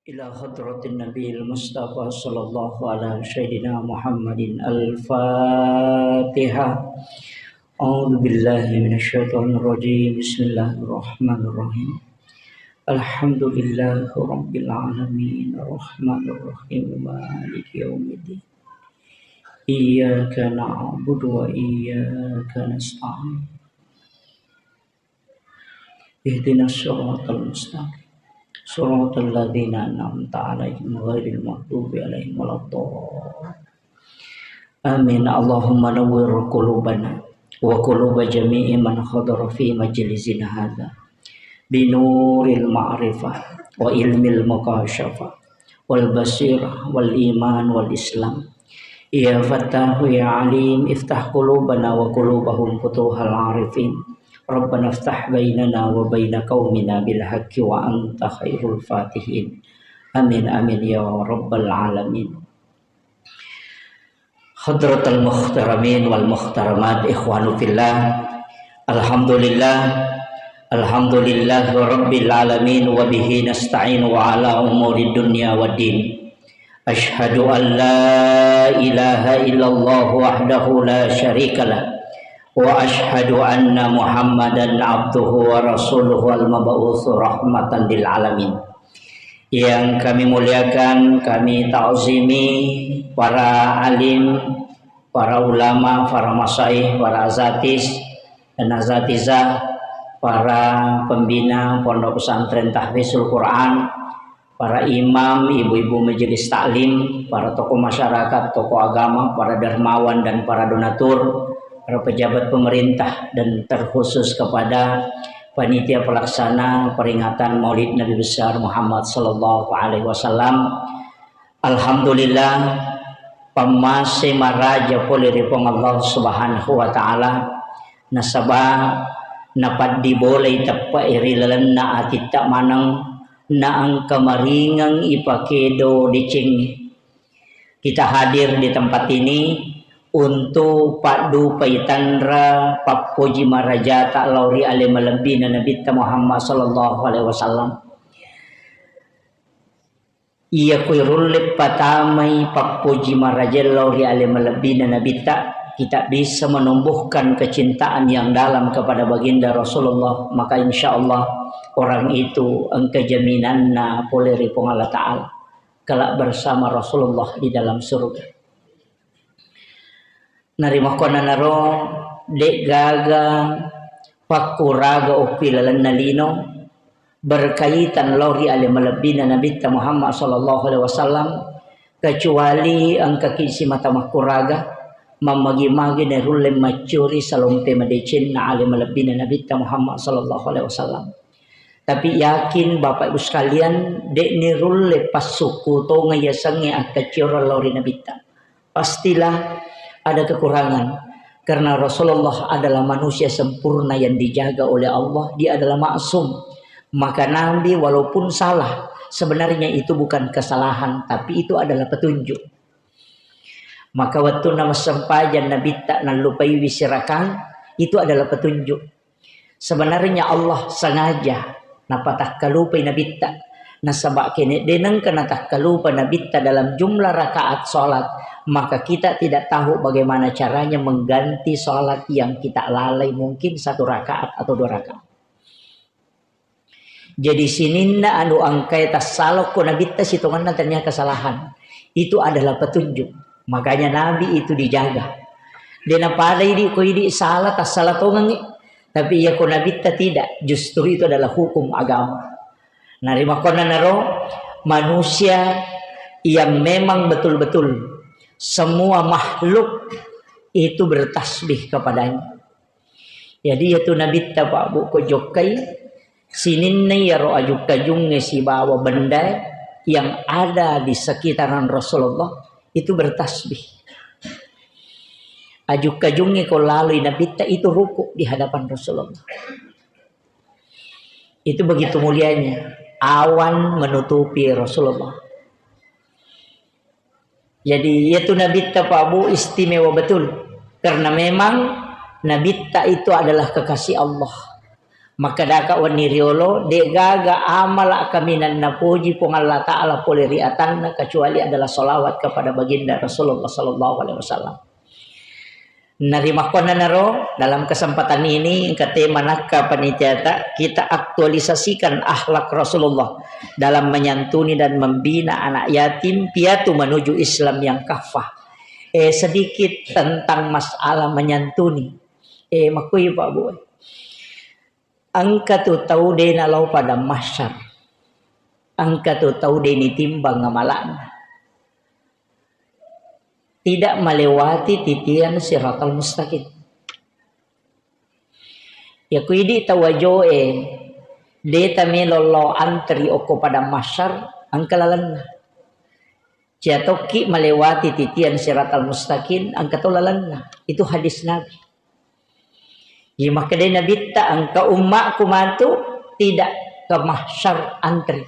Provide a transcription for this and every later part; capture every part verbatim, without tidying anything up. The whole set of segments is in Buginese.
إلى حضرة النبي المصطفى صلى الله على سيدنا محمد. الفاتحة. أعوذ بالله من الشيطان الرجيم. بسم الله الرحمن الرحيم. الحمد لله رب العالمين. الرحمن الرحيم. مالك يوم الدين. إياك نعبد وإياك نستعين. اهدنا الصراط المستقيم. صراط الذين أنعمت عليهم غير المغضوب عليهم ولا الضالين. آمين. اللهم نور قلوبنا وقلوب جميع من حضر في مجلسنا هذا بنور المعرفة وعلم المكاشفة والبصيرة والإيمان والإسلام. يا فتاح يا عليم، افتح قلوبنا وقلوبهم فتوح العارفين. ربنا افتح بيننا وبين قومنا بالحق وأنت خير الفاتحين. آمين، آمين يا رب العالمين. حضرة المحترمين والمحترمات، إخوان في الله. الحمد لله. الحمد لله رب العالمين، وبه نستعين على أمور الدنيا والدين. أشهد أن لا إله إلا الله وحده لا شريك له، وأشهد أن محمدا عبده ورسوله المبعوث رحمة للعالمين. Yang kami muliakan, kami ta'zimi para alim, para ulama, para masyayikh, para azatis dan azatizah, para pembina Pondok Pesantren Tahfizul Quran, para imam, ibu-ibu majelis taklim, para tokoh masyarakat, tokoh agama, para dermawan dan para donatur, para pejabat pemerintah, dan terkhusus kepada panitia pelaksana peringatan Maulid Nabi Besar Muhammad sallallahu alaihi wasallam. Alhamdulillah, pammase maraja pole ri Puang Allah Subhanahu wa Ta'ala, nasaba napaddi bolai teppe'i ri lalenna atitta maneng, naengka maringeng ipakedo decengnge. Kita hadir di tempat ini untuk paddupai tanra pappoji marajata lao ri ale malebbina Nabitta Muhammad sallallahu alaihi wasallam. Iya kui rulle patamai pappoji maraja lao ri ale malebbina Nabitta, kita bisa menumbuhkan kecintaan yang dalam kepada baginda Rasulullah, maka insya Allah orang itu engka jaminanna pole ri Puang Allah Ta'ala, kelak bersama Rasulullah di dalam surga. Narimakkuannanaro, de'gaga pakkuraga okki lalenna lino berkaitan lao ri ale malebbina Nabitta Muhammad sallallahu alaihi wasallam, kecuali engkaki simata makkuraga, mammagi-magi nerulle maccuri salompe madecenna ale malebbina Nabitta Muhammad sallallahu alaihi wasallam. Tapi yakin Bapak Ibu sekalian, de'ni rulle passukku tonga yasengnge akkacciorang lao ri Nabitta. Pastilah ada kekurangan. Karena Rasulullah adalah manusia sempurna yang dijaga oleh Allah, dia adalah maksum. Maka Nabi walaupun salah, sebenarnya itu bukan kesalahan, tapi itu adalah petunjuk. Maka waktu nama sempajang Nabitta nallupai wisirakang, itu adalah petunjuk. Sebenarnya Allah sengaja napatakkalupai Nabitta. Nasaba kene denengka natakkalupa Nabitta dalam jumlah rakaat salat, maka kita tidak tahu bagaimana caranya mengganti salat yang kita lalai mungkin satu rakaat atau dua rakaat. Jadi sininna anu engkae tassalokko Nabitta sitongenna tania kesalahan. Itu adalah petunjuk. Makanya Nabi itu dijaga. Dena pada idi ko idi salah, tassala tongengi. Tapi iya ko Nabitta tidak. Justru itu adalah hukum agama. Narimakonna naro manusia yang memang betul-betul semua makhluk itu bertasbih kepadanya. Jadi, iyatu Nabitta, Pak, Bu, ko jokkai, sininna iyaro aju-kajungnge sibawa benda yang ada di sekitaran Rasulullah itu bertasbih. Aju-kajungnge ko laloi Nabitta itu ruku di hadapan Rasulullah. Itu begitu mulianya awan menutupi Rasulullah. Jadi, iyatu Nabitta, Pak, Bu, istimewa betul. Karena memang Nabitta itu adalah kekasih Allah. Makkedaka wenni riolo, de'gaga amala kaminang napoji Puang Allah Ta'ala pole ri atanna kecuali adalah salawat kepada baginda Rasulullah sallallahu alaihi wasallam. Narimakkuannanaro, dalam kesempatan ini, engka tema nakka panitiata, kita aktualisasikan akhlak Rasulullah dalam menyantuni dan membina anak yatim piatu menuju Islam yang kafah. Eh, sedikit tentang masalah menyantuni. Eh, makkui, Pak Bu. Engka tu tau de nalao padang mahsyar. Engka tu tau de nitimbang amala'na. Tidak melewati titian siratal mustaqim. Yaku idi tau ajoe, de tamelo lao antri okko padang mahsyar, engka lalenna. Cia tokki melewati titian siratal mustaqim, engka to lalenna. Itu hadis Nabi. Iya makkedai Nabitta, engka ummakku matu tidak ke mahsyar antri.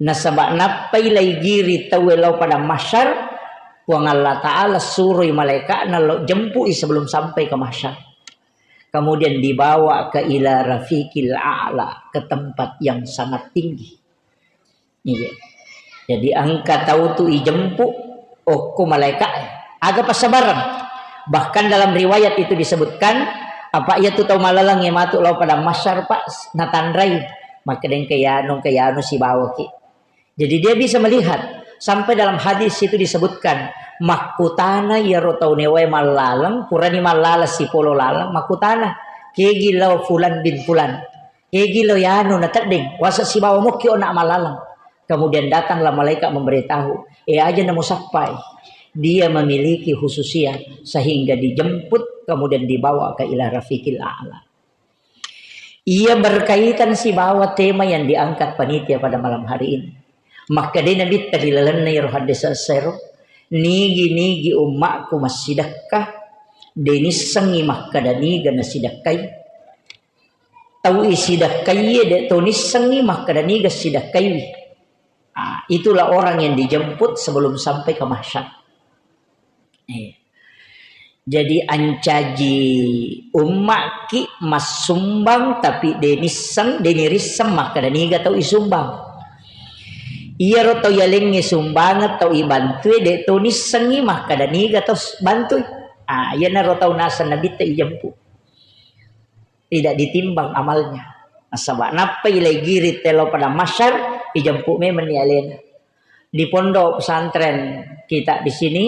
Nasaba nappai laigiri tauwe lao padang mahsyar, Puang Allah Ta'ala suroi malaikatna lo jempui sebelum sampai ke mahsyar. Kemudian dibawa ke ila rafiqil a'la, ke tempat yang sangat tinggi. Iya. Jadi engka tau tu ijempu okko malaika e. Aga passabareng. Bahkan dalam riwayat itu disebutkan, apa iya tu tau malalang e matu lao padang mahsyar, Pak, natanrai. Makkeda engka yanu, engka yanu sibawaki. Jadi dia bisa melihat. Sampai dalam hadis itu disebutkan, makkutana iyaro tau newae mallaleng, purani mallaleng sipolo laleng, makkutana, kegi lao fulan bin fulan. Kegi lo yanu natedding, wasa sibawa mokki ona malaleng. Kemudian datanglah malaikat memberitahu, eh, aja namusappai. Dia memiliki khususiat sehingga dijemput kemudian dibawa ke ila rafiqil a'la. Ia berkaitan sibawa tema yang diangkat panitia pada malam hari ini. Makkedai Nabitta ri lalenna iyaro hadis sero, nigi-nigi ummakku massidekka, denissengi makkeda niga nasidekkai. Tau isidekkaiye de to nissengi makkeda niga sidekkaiwi. Ah, itulah orang yang dijemput sebelum sampai ke mahsyar. Eh. Jadi ancaji ummaki massumbang tapi de nisseng, de nirisseng makkeda niga tau isumbang. Iyaro tau yalengnge sumbangan tau ibantue de to nissengi makkeda niga tau s-, bantui. Ah, iyanaro tau naseng Nabitta ijemput. Tidak ditimbang amalnya. Nasaba nappai laigiri telo padang mahsyar, ijemput memang ni alena. Di pondok pesantren kita di sini,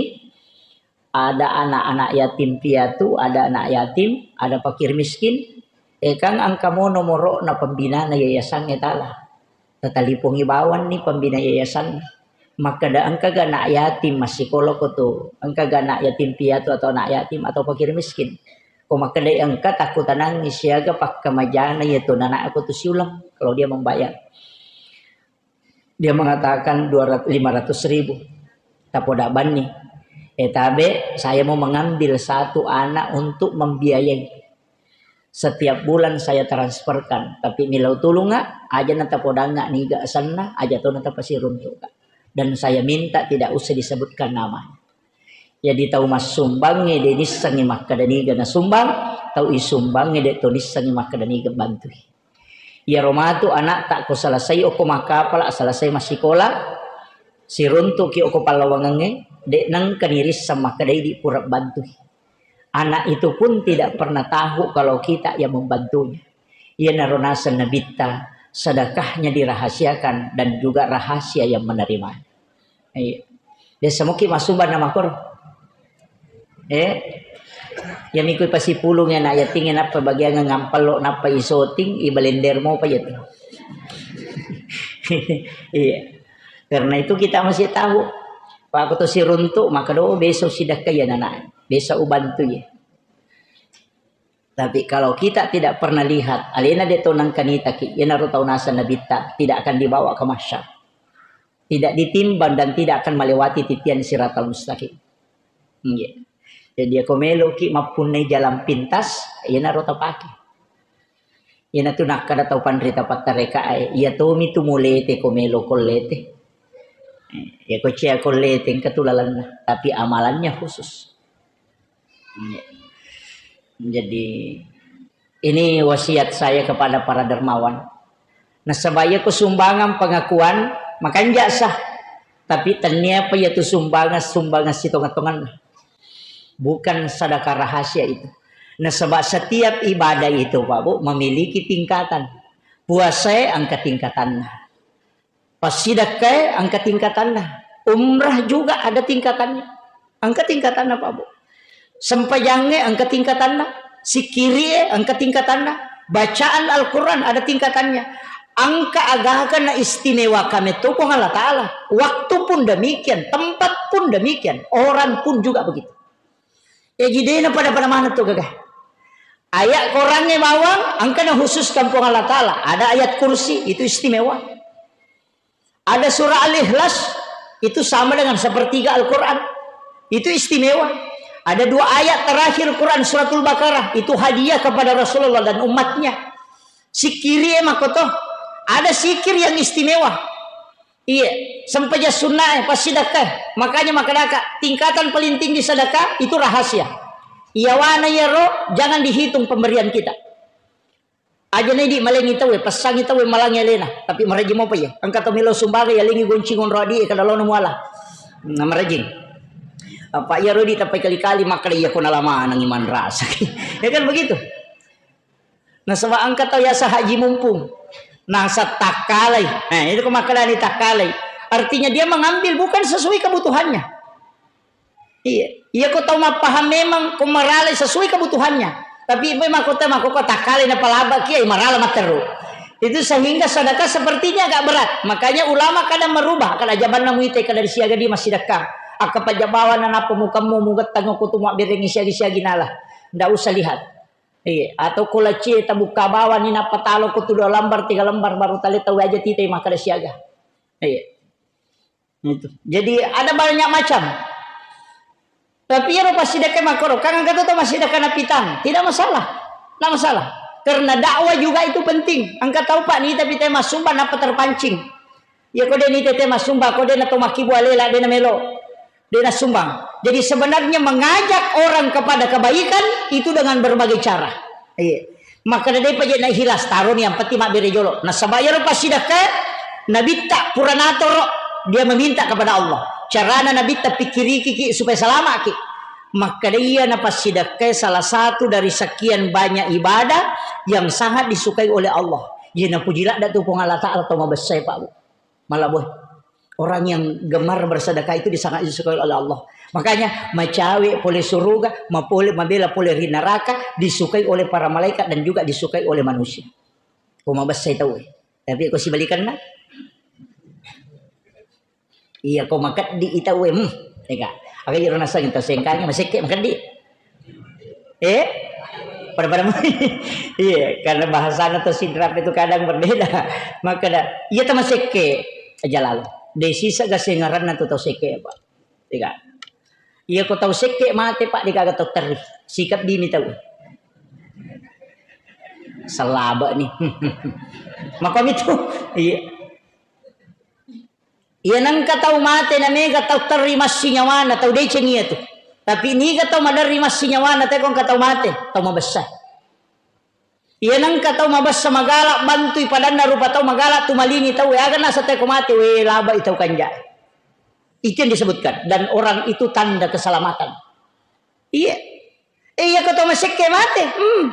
ada anak-anak yatim piatu, ada anak yatim, ada fakir miskin. Eh, kang engka mo nomoro'na pembinana yayasangnge tala. Tatalipongi bawanni pembina yayasan. Makkeda, engkaga anak yatim massikola ko tu, engkaga anak yatim piatu atau anak yatim atau fakir miskin. Ko makkeda engka, takkutanangi siaga pakkamajana iya tu nanakku tu siuleng kalau dia membayar. Dia mengatakan dua ratus, lima ratus ribu. Tapoda banni. Eh, tabe, saya mau mengambil satu anak untuk membiayai. Setiap bulan saya transferkan, tapi milau tulunga, aja na tapodangnga niga asenna, aja to na tapasiruntuka. Dan saya minta tidak usah disebutkan namanya. Jadi tau massumbangnge de nissengi makkeda niga nasumbang, tau isumbangnge de to nissengi makkeda niga bantui. Iyaro matu anakta ko selesai okko makkapala, selesai massikola, siruntuki okko pallawangengnge, de nengka nirisseng makkeda idi pura bantui. Anak itu pun tidak pernah tahu kalau kita yang membantunya. Iyanaro naseng Nabitta, sedekahnya dirahasiakan dan juga rahasia yang menerimanya. Iya. Biasa muki massumbang na makkoro. Eh, ya miku pasipulung ya nak yating nappa bagian ngampello nappa isoting, ibalender mo pa ya tu. Iya. Karena itu kita masih tahu. Pak aku tu siruntu, maka do besok sidakka ya nana. Besok ubantu ya. Tapi kalau kita tidak pernah lihat, alena de to nangkanitaki, iyanaro tau naseng Nabitta, tidak akan dibawa ke mahsyar. Tidak ditimbang dan tidak akan melewati titian siratal mustaqim. Nggih. Jadi, ako meloki mappunnai jalan pintas, iyanaro tapake. Iyanatu nakkada tau panrita pattarekae, iya tomi tu mulete ko melo kollete. Eh, iya ko cia kollete engka tu lalenna, tapi amalannya khusus. Iya. Jadi, Ini wasiat saya kepada para dermawan. Nasaba iya ko sumbangan pengakuan, makanja sah. Tapi tennia pa iya tu sumbangan, sumbangan sitongeng-tongenna. Bukan sedekah rahasia itu. Nasaba setiap ibadah itu, Pak Bu, memiliki tingkatan. Puasae engka tingkatanna. Passidakkae engka tingkatanna. Umrah juga ada tingkatannya. Engka tingkatanna, Pak Bu. Sempajangnge engka tingkatanna. Sikkiri'e engka tingkatanna. Bacaan Al-Quran ada tingkatannya. Engka agaga na istimewa kame tu Puang Allah Ta'ala. Waktu pun demikian, tempat pun demikian, orang pun juga begitu. Jadi dena pada-pada mana tu gaga. Ayat Qurannya bawang, engka na khusus kampung Allah Ta'ala. Ada ayat kursi, itu istimewa. Ada surah Al-Ikhlas, itu sama dengan sepertiga Al-Quran. Itu istimewa. Ada dua ayat terakhir Quran, Suratul Baqarah, itu hadiah kepada Rasulullah dan umatnya. Sikiri e makoto, ada sikir yang istimewa. Iya, sempajang sunnah e, passidakka. Makanya makkedaka, tingkatan paling tinggi sedekah itu rahasia. Iyawana iyaro, jangan dihitung pemberian kita. Aja na idi malengi tauwe, passangi tauwe malangi alena, tapi marejing mopa iye. Engka tau melo sumbaga, yalengi gonci ngonro adi, kada lono muala. Na marejing. Apa iya rodi tapai kali-kali makkeda iya ko nala manengi manrasa. Ya kan begitu. Nasaba engka tau yasa haji mumpung. Nasa takkalai. Nah, itu ko makkedani takkalai. Artinya dia mengambil bukan sesuai kebutuhannya. Iya, iya ko tau mappahang memang ko maralai sesuai kebutuhannya. Tapi memang ko tau makkokko takkalai napalaba kia, marala matteru. Itu sehingga sedekah sepertinya agak berat. Makanya ulama kadang merubah, kada jabanna muite kada disiaga di massidekka. Akka pajabbawana nappa mukammu mugettang ko tu mabberengi siagi-siagi nala. Ndak usah lihat. Iya, atau ko lacie tabukka bawani nappa talo ko tu dua lambar, tiga lambar baru tale tau aja tite makkeda siaga. Iya. Itu. Jadi ada banyak macam. Tapi iyaro passidekka makkoro, kan engka to massidekka napitang, tidak masalah. Tidak masalah. Karena dakwah juga itu penting. Engka tau Pak nita pita massumba nappa terpancing. Ya ko de nita te massumba, ko de na to makkibu alela, de na melo. De na sumbang. Jadi sebenarnya mengajak orang kepada kebaikan itu dengan berbagai cara. Iya. Makkeda depa je na ikhlas, taroni yang penting mabbere jolo. Nasaba iyaro passidekka, Nabitta pura natoro, dia meminta kepada Allah. Carana Nabitta pikkiriki ki supaya salamaki. Makkeda iya na passidekka salah satu dari sekian banyak ibadah yang sangat disukai oleh Allah. Iya napuji ladda tu Puang Allah Ta'ala to mabessai, Pak Bu. Malah boh. Orang yang gemar bersedekah itu sangat disukai oleh Allah. Makanya macawe pole suruga, mapole mabela pole ri neraka, disukai oleh para malaikat dan juga disukai oleh manusia. Ko mabessai tau e. Tapi ko sibalikanna, iya ko makeddi i tau e, hmm, ega. Aga iro naseng tau sengkangi masekke makeddi. Eh? Pada-pada mai. Iya, karena bahasana to Sidrap itu kadang berbeda. Makkeda, iya to masekke, aja lalo. De sisa ga sengaranna tu tau sekke, Pak. Tiga. Iya ko tau sekke mate, Pak, degaga tau terri. Sikap dimi tau. Salaba nih. Makomi tu. Iya. Iya nengka tau mate na mega tau terri massinyawana, tau deceng iya tu. Tapi niga tau maderri massinyawana, teko engka tau mate, tau mabessa. Iya nengka tau mabessa magala bantui padanna rupa tau magala tu malingi tau, aga nasa teko mate, we labai tau kanja. Itu yang disebutkan. Dan orang itu tanda keselamatan. Iya. Eh, iya ko to masekke mate. Hmm.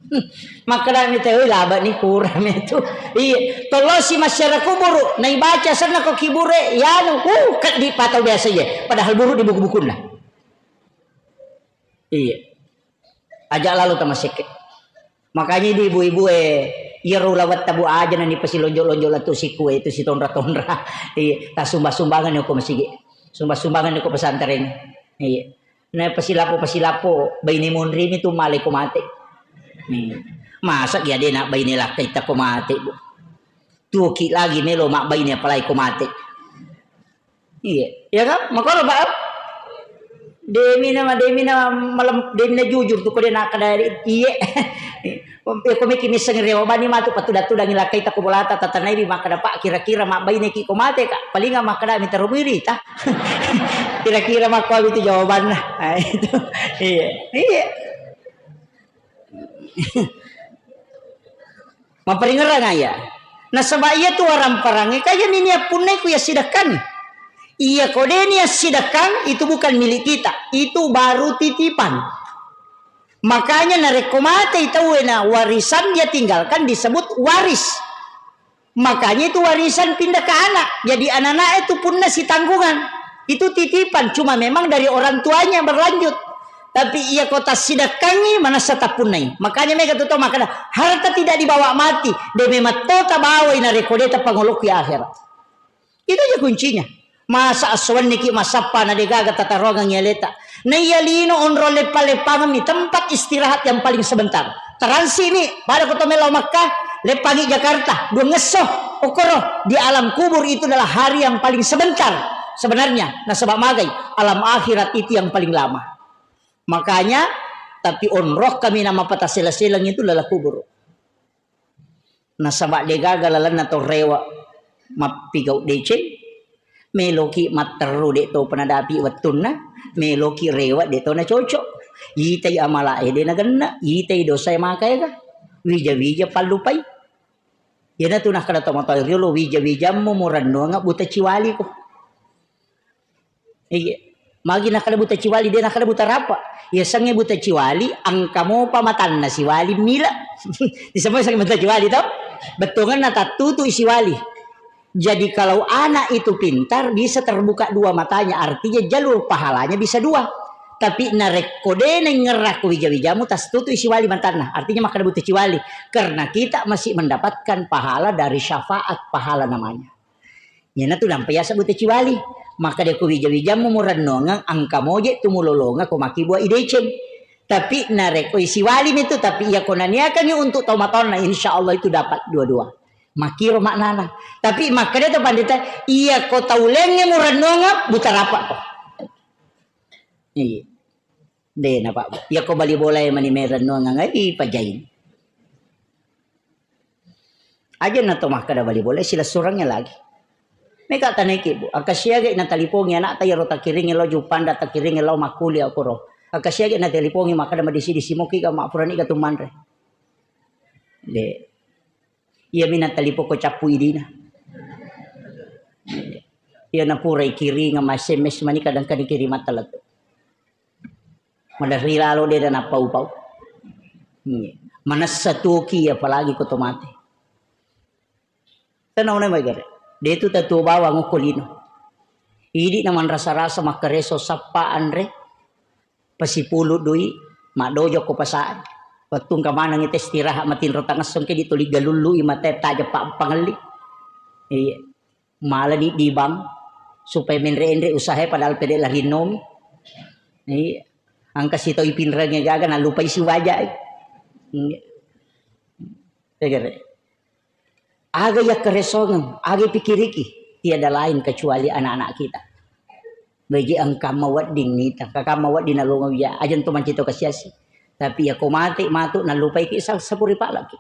Hmm. Makkeda mi te, "Oi, laba ni kurang mi tu." Iya, tollosi masyarakat kuburu, naibaca senna ko kibure, yanu, uh, keddi patau biasa iya. Padahal buru di buku-bukunna. Iya. Aja lalu tamasekke. Makanya di ibu-ibu e, iyaro ulawetta bu aja nani pasilonjo-lonjo latu sikue itu sitonra-tonra. Iya, tasumba-sumbangan ko masigi. Sumba-sumbangan ko pesantren. Iya. Na pasilappo-pasilappo baine monrimi tu malai ko mate. Hmm. Masa iya de na baine lakkaita ko mate, Bu. Tuoki lagi melo mabbaine apalagi ko mate. Iya, iya kan? Makoro, Pak. Demina ma demina malem demina jujur tu ko de na kada iye. Ko meki misseng rewa bani matu patuda-tudangi lakkaita ko bolata tatanai bi makkeda, "Pak, kira-kira mabbaine ki ko mate, Kak?" Palinga makkeda mi terobiri ta. Kira-kira makkuami tu jawabanna. Ah, itu. Iya. Iya. Mapparingerrang ya. Nasaba iya tu waramparangnge, kaya mini appunnai ku ya sidakkan. Iya ko deni ya sidakkan, itu bukan milik kita. Itu baru titipan. Makanya narekko matei tauwe na warisan dia tinggalkan disebut waris. Makanya itu warisan pindah ke anak. Jadi anak-anak itu punna sitanggungan. Itu titipan, cuma memang dari orang tuanya berlanjut. Tapi iya ko tassidakkangi manassa tappunnai. Makanya mega tu tau makkeda, harta tidak dibawa mati. De memang to tabawai narekko de tapangolokki akhirat. Itu aja kuncinya. Masa assuwanniki massappa na degaga tataroangengngi aleta. Naiya lino onrong leppa-leppangemmi tempat istirahat yang paling sebentar. Taransimi, pada ko to melo Makkah, leppangi Jakarta, dua ngesso, okoro, di alam kubur itu adalah hari yang paling sebentar. Sebenarnya, nasaba magai, alam akhirat itu yang paling lama. Makanya, tapi onrong kami nama patasela-seleng itu adalah kubur. Nasaba degaga lalenna tau rewe mappigau deceng, meloki matteru de to penadapi wettunna, meloki rewe de to nacocok. Itai amala e de nagenna, itai dosa e maka ega. Wija-wija pallupai. Iyanatu nakkeda tomatoa riolo, wija-wijammu murennuanga buta ciwaliko. Iya. Magi nakkeda buta ciwali, de nakkeda buta rapa. Yasengnge buta ciwali, engka mopa matanna siwali mila. Disebut yasengnge buta ciwali to? Bettuangenna tattutu siwali. Jadi kalau anak itu pintar, bisa terbuka dua matanya, artinya jalur pahalanya bisa dua. Tapi narekko de naingerrakko wija-wijamu, tastutu siwali matanna, artinya makkeda buta ciwali. Karena kita masih mendapatkan pahala dari syafaat pahala namanya. Iyanatu nampa yaseng buta ciwali. Makkeda ko wija-wijammu murennongeng, engka moje tu mulolongeng ko makkibua ideceng. Tapi narekko isiwali mi tu, tapi iya ko naniakangi untuk tau matonna, insya Allah itu dapat dua-dua. Makkiro maknana. Tapi makkeda tu pandita, iya ko tau lengnge murennongeng, buta rapa ko. Iya. De na, Pak. Iya ko bali bola e mani murennongeng, ai pajain. Aja na to makkeda bali bola, silessurengnya lagi. Meka taneki, Bu. Engka siaga na talipongi anakta iyaro takiringi lao Jupanda, takiringi lao makkuliah koro. Engka siaga na talipongi makkeda madisi-disi moki ga mappurani ga tu manre. De. Iya mi na talipoko cappu idina. Iya na pura ikiringa ma S M S mani kadang-kadang kirimata lettu. Maderri lalo de nappau-pau. Iya. Manessa tuoki, apalagi ko to mate. Tennauna mai gare. De tu tatuo bawang okko lino. Idi na manrasa-rasa makkareso sappa anre. Pasipulu dui, maddojo ko pasai. Wettu engka manengi te istirahat matinro tangesso engka di tuli galullui mate taja pa-, pangelli. Iya. Malani di bank supaya menre-enre usaha padahal pede lari nomi. Iya. Engka sitau ipinrengnge gaga nalupai siwaja. Iya. Tegere. Aga yakkaresongeng, aga pikiriki, tiada lain kecuali anak-anak kita. Baji engka mawedding nita, engka mawedding nalongo wija, aja to mancito kasiasi. Tapi ya ko mate matu nalupaiki sa-, sapuri palaki.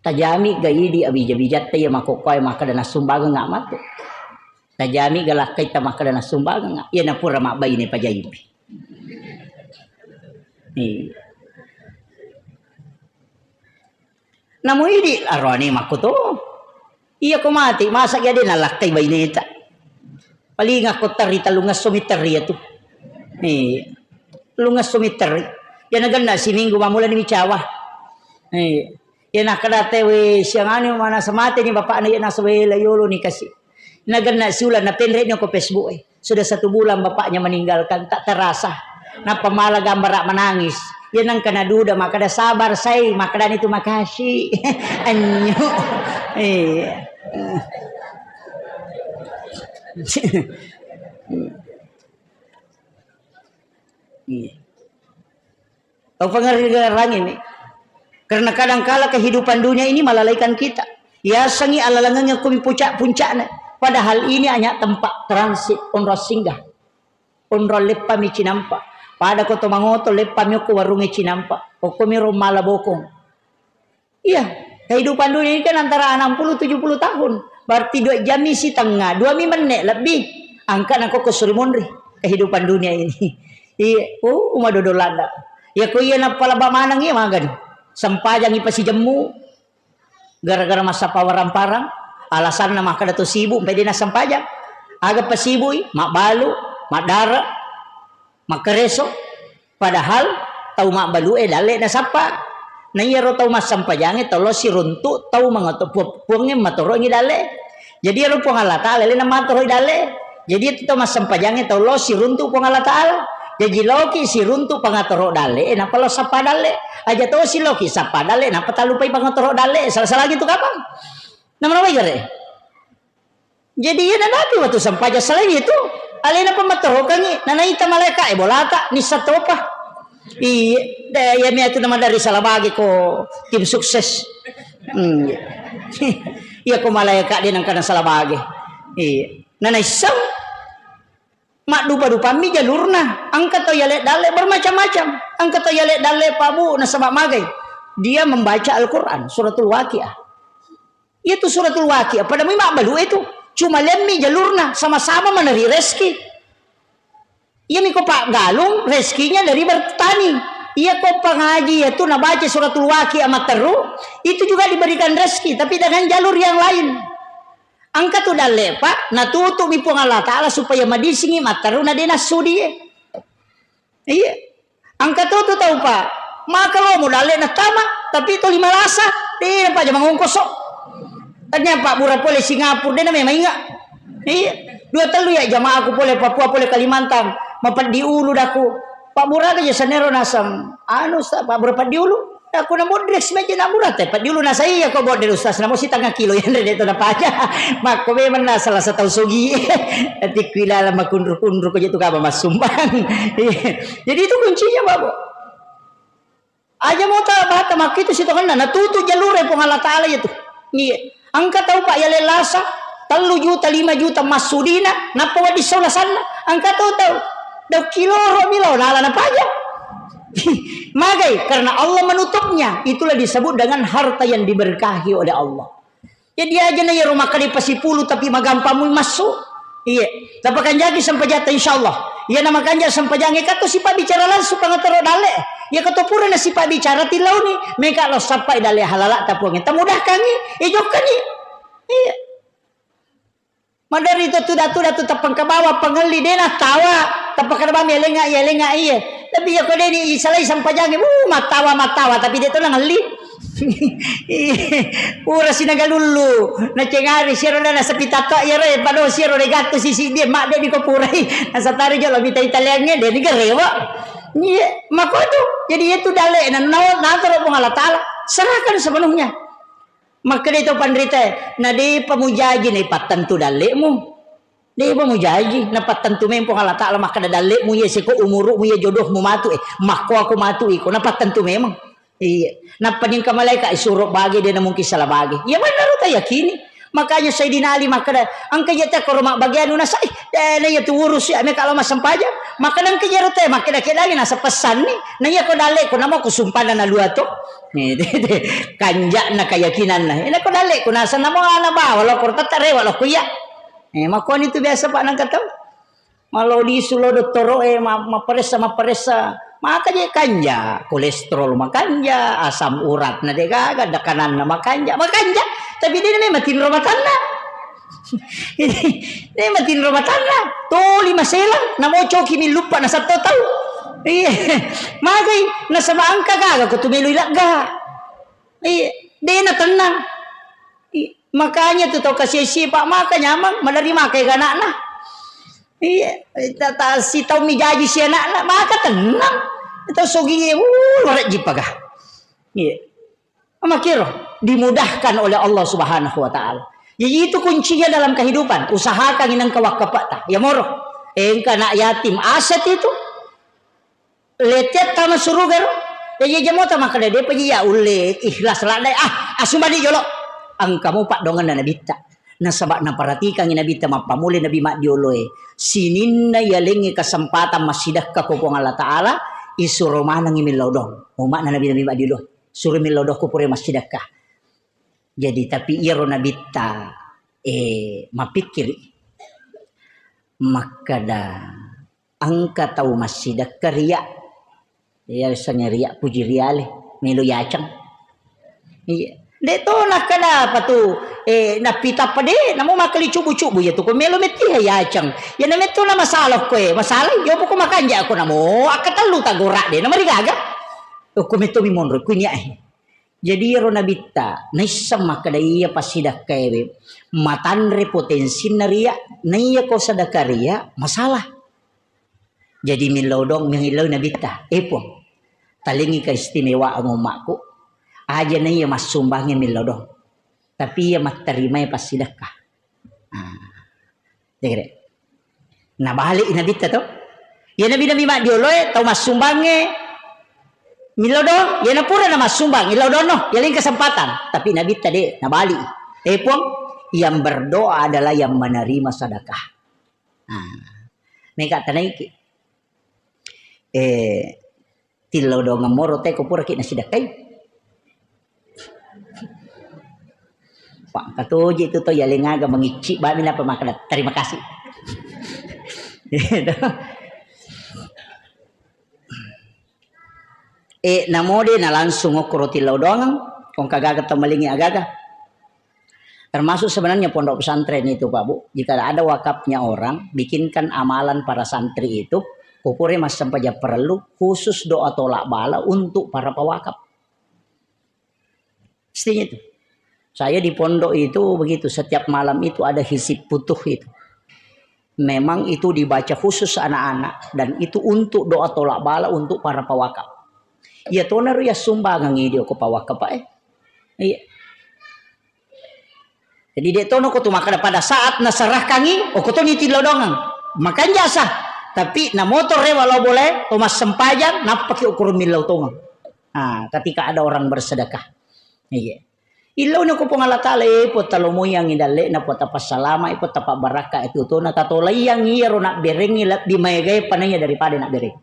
Tajami ga idi abija-bijatta iya makkokkoe makkeda nassumbangeng nga matu. Tajami ga lakkaitta makkeda nassumbangeng nga. Iya napura mabbaine pajaimpi. Iya. Namo idi aroane makkuto. Iya ko mati, masa jadi nalakkai baineta. Paling akko terri tellungesso mi terri iyatu. Iya. Tellungesso mi terri. Iya nagenna siminggu mamulani micawa. Iya. Iya nakkeda te we siangani manasa mate ni bapakna iya nasa we la yolo ni kasi. Nagenna siulang napenre ni ko Facebook e. Sudah satu bulan bapaknya meninggalkan, tak terasa. Nappa mala gambara menangis. Iya nengka naduda makkeda sabar sai, makkedani tu makasih. Anyo. Iya. Iya. Tau pangerrangi mi. Karena kadangkala kehidupan dunia ini melalaikan kita. Yasengi alalangeng kumi puncak-puncakna. Padahal ini hanya tempat transit, onrong singgah. Onrong leppami cinampa. Pada ko to mangoto leppami okko warunge cinampa. Okkomi rong mala bokong. Iya, kehidupan dunia ini kan antara enam puluh tujuh puluh tahun. Berarti dua jam isi tengah, dua mi menit lebih. Angka nako ko suri monri kehidupan dunia ini. Iya, oh, madodo ladda. Iya, ko iya nappalaba maneng iya magani. Sempajangi pasijemmu, gara-gara massappa warang-parang, alasanna makkeda to sibuk, mpai de nassempajang. Aga pasibui, mabbalu, maddara, makkareso. Padahal tau mabbalu e dalle nasappa. Na iyaro tau massempajange tau lo siruntu tau mangato-, pu-, puangnge matorongi dalle. Jadi iyaro Puang Allah Ta'ala lena matoroi dalle. Jadi itu tau massempajange tau lo siruntu Puang Allah Ta'ala. Jaji loki siruntu pangatoro dalle, eh, nappa lo sappa dalle. Aja tosi loki sappa dalle, nappa talupai pangatoro dalle. Salah-salah gitu kapang. Nama-nama gare? Jadi iya nanapi waktu sempajang selain itu, alena pematarokangi, nanaita malaika, eh, bolata, nissa topa. Iya, de, iya mi atu nama dari salah bagi ko tim sukses. Hmm, iya. Iya ko malaika dia nangkana salah bagi. Iya. Nanaisseng maddupa-dupammi jalurna. Engka tau yale dalle bermacam-macam. Engka tau yale dalle pabu nasaba magai. Dia membaca Al-Quran, suratul Waqiah. Iya tu suratul Waqiah, pada mui mabbalu itu. Cuma lemmi jalurna, sama-sama meneri rezeki. Iya miko Pak Galung, rezekinya dari bertani. Iya ko pangaji itu nabaca suratul Waqiah matteru, itu juga diberikan rezeki, tapi dengan jalur yang lain. Engka tu dalle Pak, natutu mi Puang Allah Ta'ala supaya madisingi matteru na de nassudi. Iya. Engka to tu tau, Pak. Maka lo mo dalle nattama, tapi to lima lasa, de na paja mangongkoso. Tanya Pak Bura pole Singapura, de na memang inga. Iya. Dua tellu ya jamaahku pole Papua, pole Kalimantan, mapeddi ulu daku. Pak Bura aja sanero nasang. Anu sa Pak Bura peddi ulu. Aku na modrek si meja na murah te, peddi ulu nasai ya ko bodde ustaz, namo sitengah kilo ya de to na paja. Makko memang na salah satu sogi. Tapi kuilala makunru-kunru ko je tu kaba massumbang. Iya. Jadi itu kuncinya, Bapak. Aja mau tak bahata makkitu sitongenna, natutu jalur Puang Allah Ta'ala itu. Iya. Engka tau Pak yale lasa, tellu juta, lima juta massudina, nappa wedding sau lasanna. Engka tau tau, dau kiloro milo nala napaja. Magai, karena Allah menutupnya. Itulah disebut dengan harta yang diberkahi oleh Allah. Jadi aja na iyaro makkeda pasipulu tapi magampang mui massu. Iya. Tapakanjaki sempajatta insyaallah. Iya na makanja sempajange kato sipabbicara langsung pangatoro dalle. Iya kato pura na sipabbicara tilauni. Meka lo sappai dalle halala tapuange. Tamudahkangi. Ijokkangi. Iya. Maderi to tuda-tuda tu tapengka bawa pengelli de na tawa. Tapakada bami elenga iya elenga iya. Tapi iya ko deni isalai sempajange. Uh, matawa matawa tapi de to na ngelli. Pura sinagalullu, nacengari siaro na nasapitato iyaro e, pado siaro de gattu sisi dia, mak de diko purai. Nasatari jolo mita italiange, de digarewa. Iya, makotu. Jadi itu dalle na, na, natoro Puang Allah Ta'ala. Serahkan sepenuhnya. Makkeda to panrita, na de pamujaji na ipattentu dallemu. De'pa mujaji, napattentu memeng Puang Allah Ta'ala makkeda, "Dalle'mu iye seko, umuru'mu iye, jodohmu matu e, makkoako matu iko," napattentu memeng. Iya. Nappa ningka malaika, "Suro bage, de na mungkin salah bage." Iya, bener, ta yakini. Makanya Sayyidina Ali makkeda, "Engka je te koro mabbageannu nasa, eh, de na iya tu urus ya, meka lo massempajang." Makkeda, "Engka je ro te, makkeda kedangi nasa pesanni, na iya ko dalle'ku namo ko sumpana na lua to." Kanja'na keyakinanna. Ina ko dalle'ku nasa namo ana bawa lo koro tette rewa lo ko iya. Eh, makkoni tu biasa, Pak, nengka tau. Malao lisu lao dottoro'e, ma-, mapparessa, mapparessa. Maka je kanja, kolesterol makanja, asam uratna de gaga, tekananna makanja, makanja. Tapi de memang tinro matanna. De matinro matanna. Toli maselang, namo coki mi luppa na satto tau. Iya. Magai, nasaba engka gaga ko tu melo ilegga. Iya. De na tennang. I-, makanya tu tau kasi-, sipa maka nyameng, maderri maka ega anakna. Iya, ta-, ta-, si tau mijaji si anakna, maka tenang. Tau sogi, uh, warajji paga. Iya. Makiro, dimudahkan oleh Allah Subhanahu wa Ta'ala. Jadi itu kuncinya dalam kehidupan. Usahakan inengka wakkapata. Ya moro. Engka anak yatim, aset itu. Lettet tama suruga ro. Jaji aja mota makkeda, "Depa ji ya ulle ikhlas ladde, ah, asumadi jolo." Engka mo paddoangenna nabitta. Nasaba naperhatikangi nabitta, mappamule nabi maddioloe. Sininna yalengnge kesempatan massidekka ko Puang Allah Ta'ala, isuro manengi millau doang. Umma'na nabi-nabi maddiolo. Suro millau doang ko pura massidekka. Jadi, tapi iyaro nabitta, eh, mapikkiri. Makkeda, engka tau massidekka ria. Iya, sengnge ria puji riale, melo yaceng. Iya. Nde to nakkeda apa tu, eh, napita pede, namo makkali cubu-cubu ya tu, ko melo metti yaceng. Ya na metto na masalah ko, eh, masalah, yo poko makanja ko namo, akkatellu tagora de, namarigaga. Ko metto mi monro, ku nia, eh. Jadi iyaro nabitta, naisseng makkeda iya passidakkaewe, matanre potensinna ria, naiya ko sedekah ria, masalah. Jadi millau doang mengillau nabitta, "Eh, Puang, talengi keistimewaan ummakku. Aja na iya massumbangnge millau doang. Tapi iya mattarimae passidekka." Ah. Degre. Nabalik nabitta to. Iya nabi-nabi maddioloe tau massumbangnge millau doang, iya napura na massumbang, illau doang no, iya laing kesempatan. Tapi nabitta de, nabalik. "Eh, Puang, yang berdoa adalah yang menerima sedekah." Ah. Mega tanaiki. Eh, tillau dongeng moro te ko puraki nasidakkai. Pak, katoji tu to, yalengaga mengicci bami napa makkeda, "Terima kasih." Eh, namode na langsung okkoro tillau doangeng, kong kagaga tau malingi agaga. Termasuk sebenarnya pondok pesantren itu, Pak Bu, jika ada wakafnya orang, bikinkan amalan para santri itu, kupure massempajang parellu, khusus doa tolak bala untuk para pewakaf. Mestinya itu. Saya di pondok itu begitu, setiap malam itu ada hisib futuh itu. Memang itu dibaca khusus anak-anak, dan itu untuk doa tolak bala untuk para pewakaf. Iya tonaro ya sumbangan dio ko pawakaf, Pak, eh. Iya. Jadi, de' tono ko tu makkeda pada saat naserahkangi, okko toni tillau doangeng. Makanja sa. Tapi namoto rewa lao bolae, to massempajang, nappaki ukurung millau tongeng. Ah, ketika ada orang bersedekah. Iya. Illauni ko Puang Allah Taala, eh, Puang, talomoiangi dalle'na, Puang, tapassalama, eh, Puang, tapabbarakka, eh, tu tona tatolaiangi iyaro nabberengngi lebbi maegae panaya daripada nabbereng.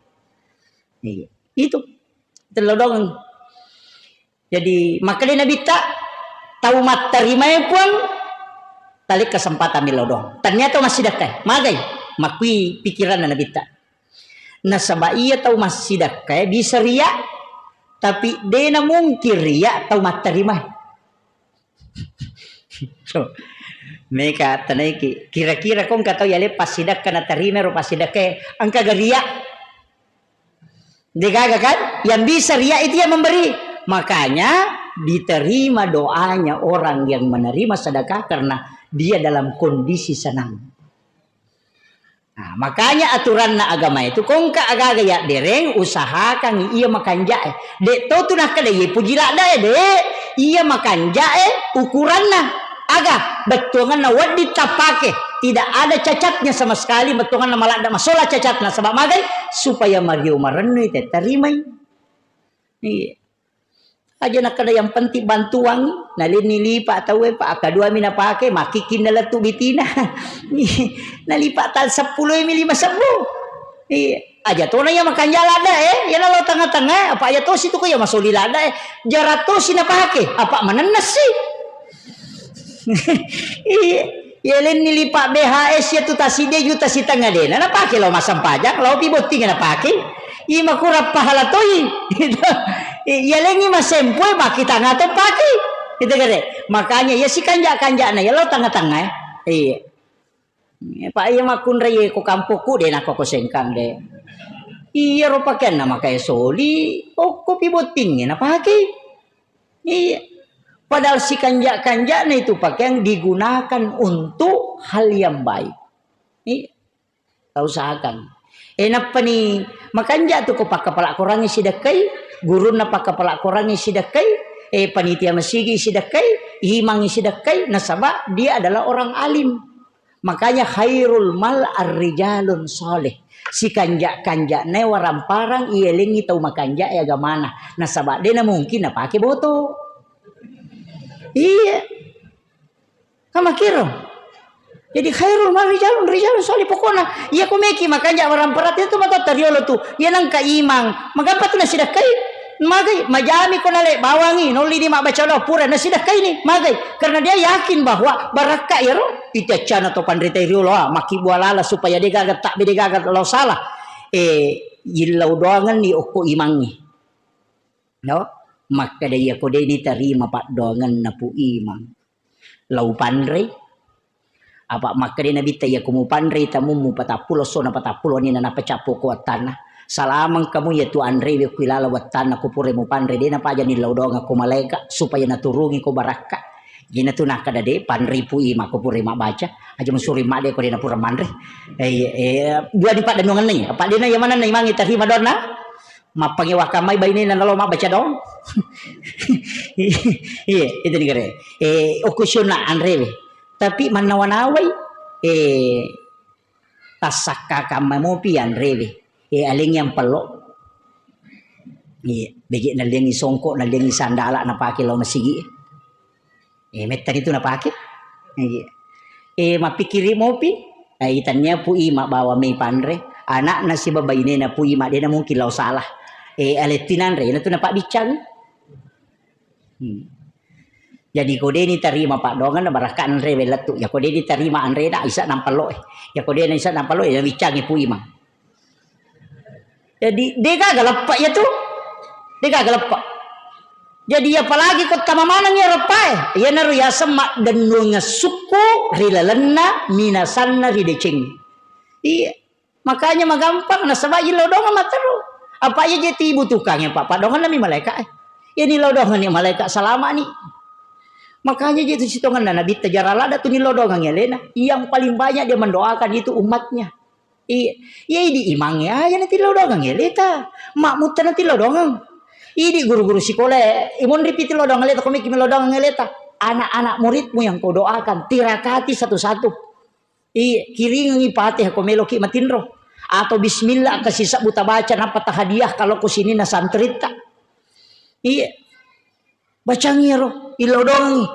Iya. Itu. Tillau doangeng. Jadi, makkedai Nabitta, tau mattarimae Puang, talekka sempatang millau doang. Tania tau massidakkae, magai, makkui pikiranna Nabitta. Nasaba iya tau massidakkae bisa ria, tapi dena mungkin ria tau mattarimae. So, meka tanaiki, kira-kira kongka tau yale passidakka natarima ro passidakkae, engka ga ria? Degaga kan? Yang bisa ria itu yang memberi. Makanya diterima doanya orang yang menerima sedekah karena dia dalam kondisi senang. Nah, makanya aturanna agama itu, kongka agaga yabbereng, usahakan iya makanjae. De' to tu nakkeda iya puji laddae, de'. Iya makanjae ukuranna. Aga, bettuanganna wedding tappake. Tidak ada cacatnya sama sekali, bettuanganna maladda masola cacatna. Sebab magai? Supaya mario marennui te tarimai. Iya. Aja nakkeda yang penting bantuang, nalenni lipa tauwe, Pak, akkaduami napake, makkikking nalettu bitina. Nalipa tal seppulo mi lima sebbu. Iya. Aja tona iya makanja ladda, eh, iya nalo tengah-tengah, apa iya tosi tu ko iya masoli ladda, eh. Jara tosi napake, apa manennessi. Iya, yalenni lipa B H S iya tu tassiddi juta sitengnga dena napake lao massempajang, lao pi botting napake. Iya makurang pahala toi. Iya lengngi masempoe makkitanga to pake. Itu kare. Makanya iya sikanja-kanjana iya lao tengah-tengah, eh. Iya. Pak iya makkunrai ko kampokku de nako ko Sengkang de. Iya ro pakeanna makae soli, okko pi bottingnge napake. Iya. Padahal sikanja-kanjana itu pakaian digunakan untuk hal yang baik. Iya. Tausahakan. Eh, nappani makanja tu ko pakkapala korangngi sidekkai, gurunna pakkapala korangngi sidekkai, eh, panitia masigi sidekkai, imangngi sidekkai, nasaba dia adalah orang alim. Makanya khairul mal ar-rijalun saleh. Sikanja-kanjana waramparang iyalengngi tau makanja e agamana. Nasaba dena mungkin napake boto. Iya. Kamakiro. Jadi khairul mal rijalun, rijalun saleh. Pokokna iya ko meki makanja waramparang itu matotta riolo tu. Iya nangka imang. Magampa tu nasidekkai. Magai, majami ko nale bawangi, nolli di mabbaca doa pura nasidekkaini, magai. Karena dia yakin bahwa barakka iyaro, itiaccana to panrita riolo, ah, makkibua lala supaya degaga tak bedegaga lao salah. Eh, yillau doangenni okko imangnge. No? Makkeda, "Iyako de' nitarima paddoangenna Pu Imang, lau panrei." Apa makkeda Nabitta, "Iyako mupanrei tamummu patappulo essona patappulo wenninna nappa cappu ko wattanna. Salamang kamu iyatu anrewe ku ilala wattanna ko pura mupanrei, de' napaja nillau doangeng ko malaeka supaya naturungi ko barakka." Iyanatu nakkeda, "De' panrei Pu Imang ko pura mabbaca, aja musuri madde ko de' napura manre." Eh, iya, eh, dua di paddennuangenna iya. Apa de'na iya manenna imangnge tarima doanna? Mappangewakan mai bainena nalo mabbaca doang. Iya, itu ni kare. Eh, okko sionna anrewe. Tapi mannawa-nawai, eh, tassakkakan mai mopi anrewe. Eh, alengngi ampello. Iya, beje nalliangi songko, nalliangi sandala napake lao masigi. Eh, mettani tu napake. Iya. Eh, mappikkiri mopi. Eh, itannia Pu Ima bawa mei panre. Anakna siba bainena Pu Ima, de' na mungkin lao salah. Eh, alettu nanre, iyanatu napabbiccang. Hmm. Jadi ko de' nitarima paddoangenna, barakka anre wellettu. Iyako de' nitarima anrena, isa nampallo eh. Iyako de' na isa nampallo eh, nabiccangi Pu Ima. Jadi, de' gaga leppa iyatu. De' gaga leppa. Jadi, apalagi ko tama maneng iya reppae, iyanaro yaseng maddennuangeng sukku ri lalenna minasanna ri deceng. Iya. Makanya magampang nasaba illau doangeng matteru. Apa iya je tibutuhkangnge, Pak? Paddoangenna mi malaeka, eh. Iya nillau doangengngi malaeka salama'ni. Makanya je tu sitongenna Nabitta jarang ladda tu nillau doangengngi alena. Yang paling banyak dia mendoakan itu umatnya. Iya, iya idi imangnge aja natillau doangengngi aleta. Makmutta natillau doangeng. Idi guru-guru sikola, imonripi tillau doangeng aleta, komiki millau doangeng aleta. Anak-anak muridmu yang kau doakan, tirakati satu-satu. Iya, kiringengngi Fatihah ko meloki matinro. Atau bismillah, engka sisebbu tabaca, nappa tahadiah kalau ko sininna santritta. Iya. Bacangi ero, illau doangengngi.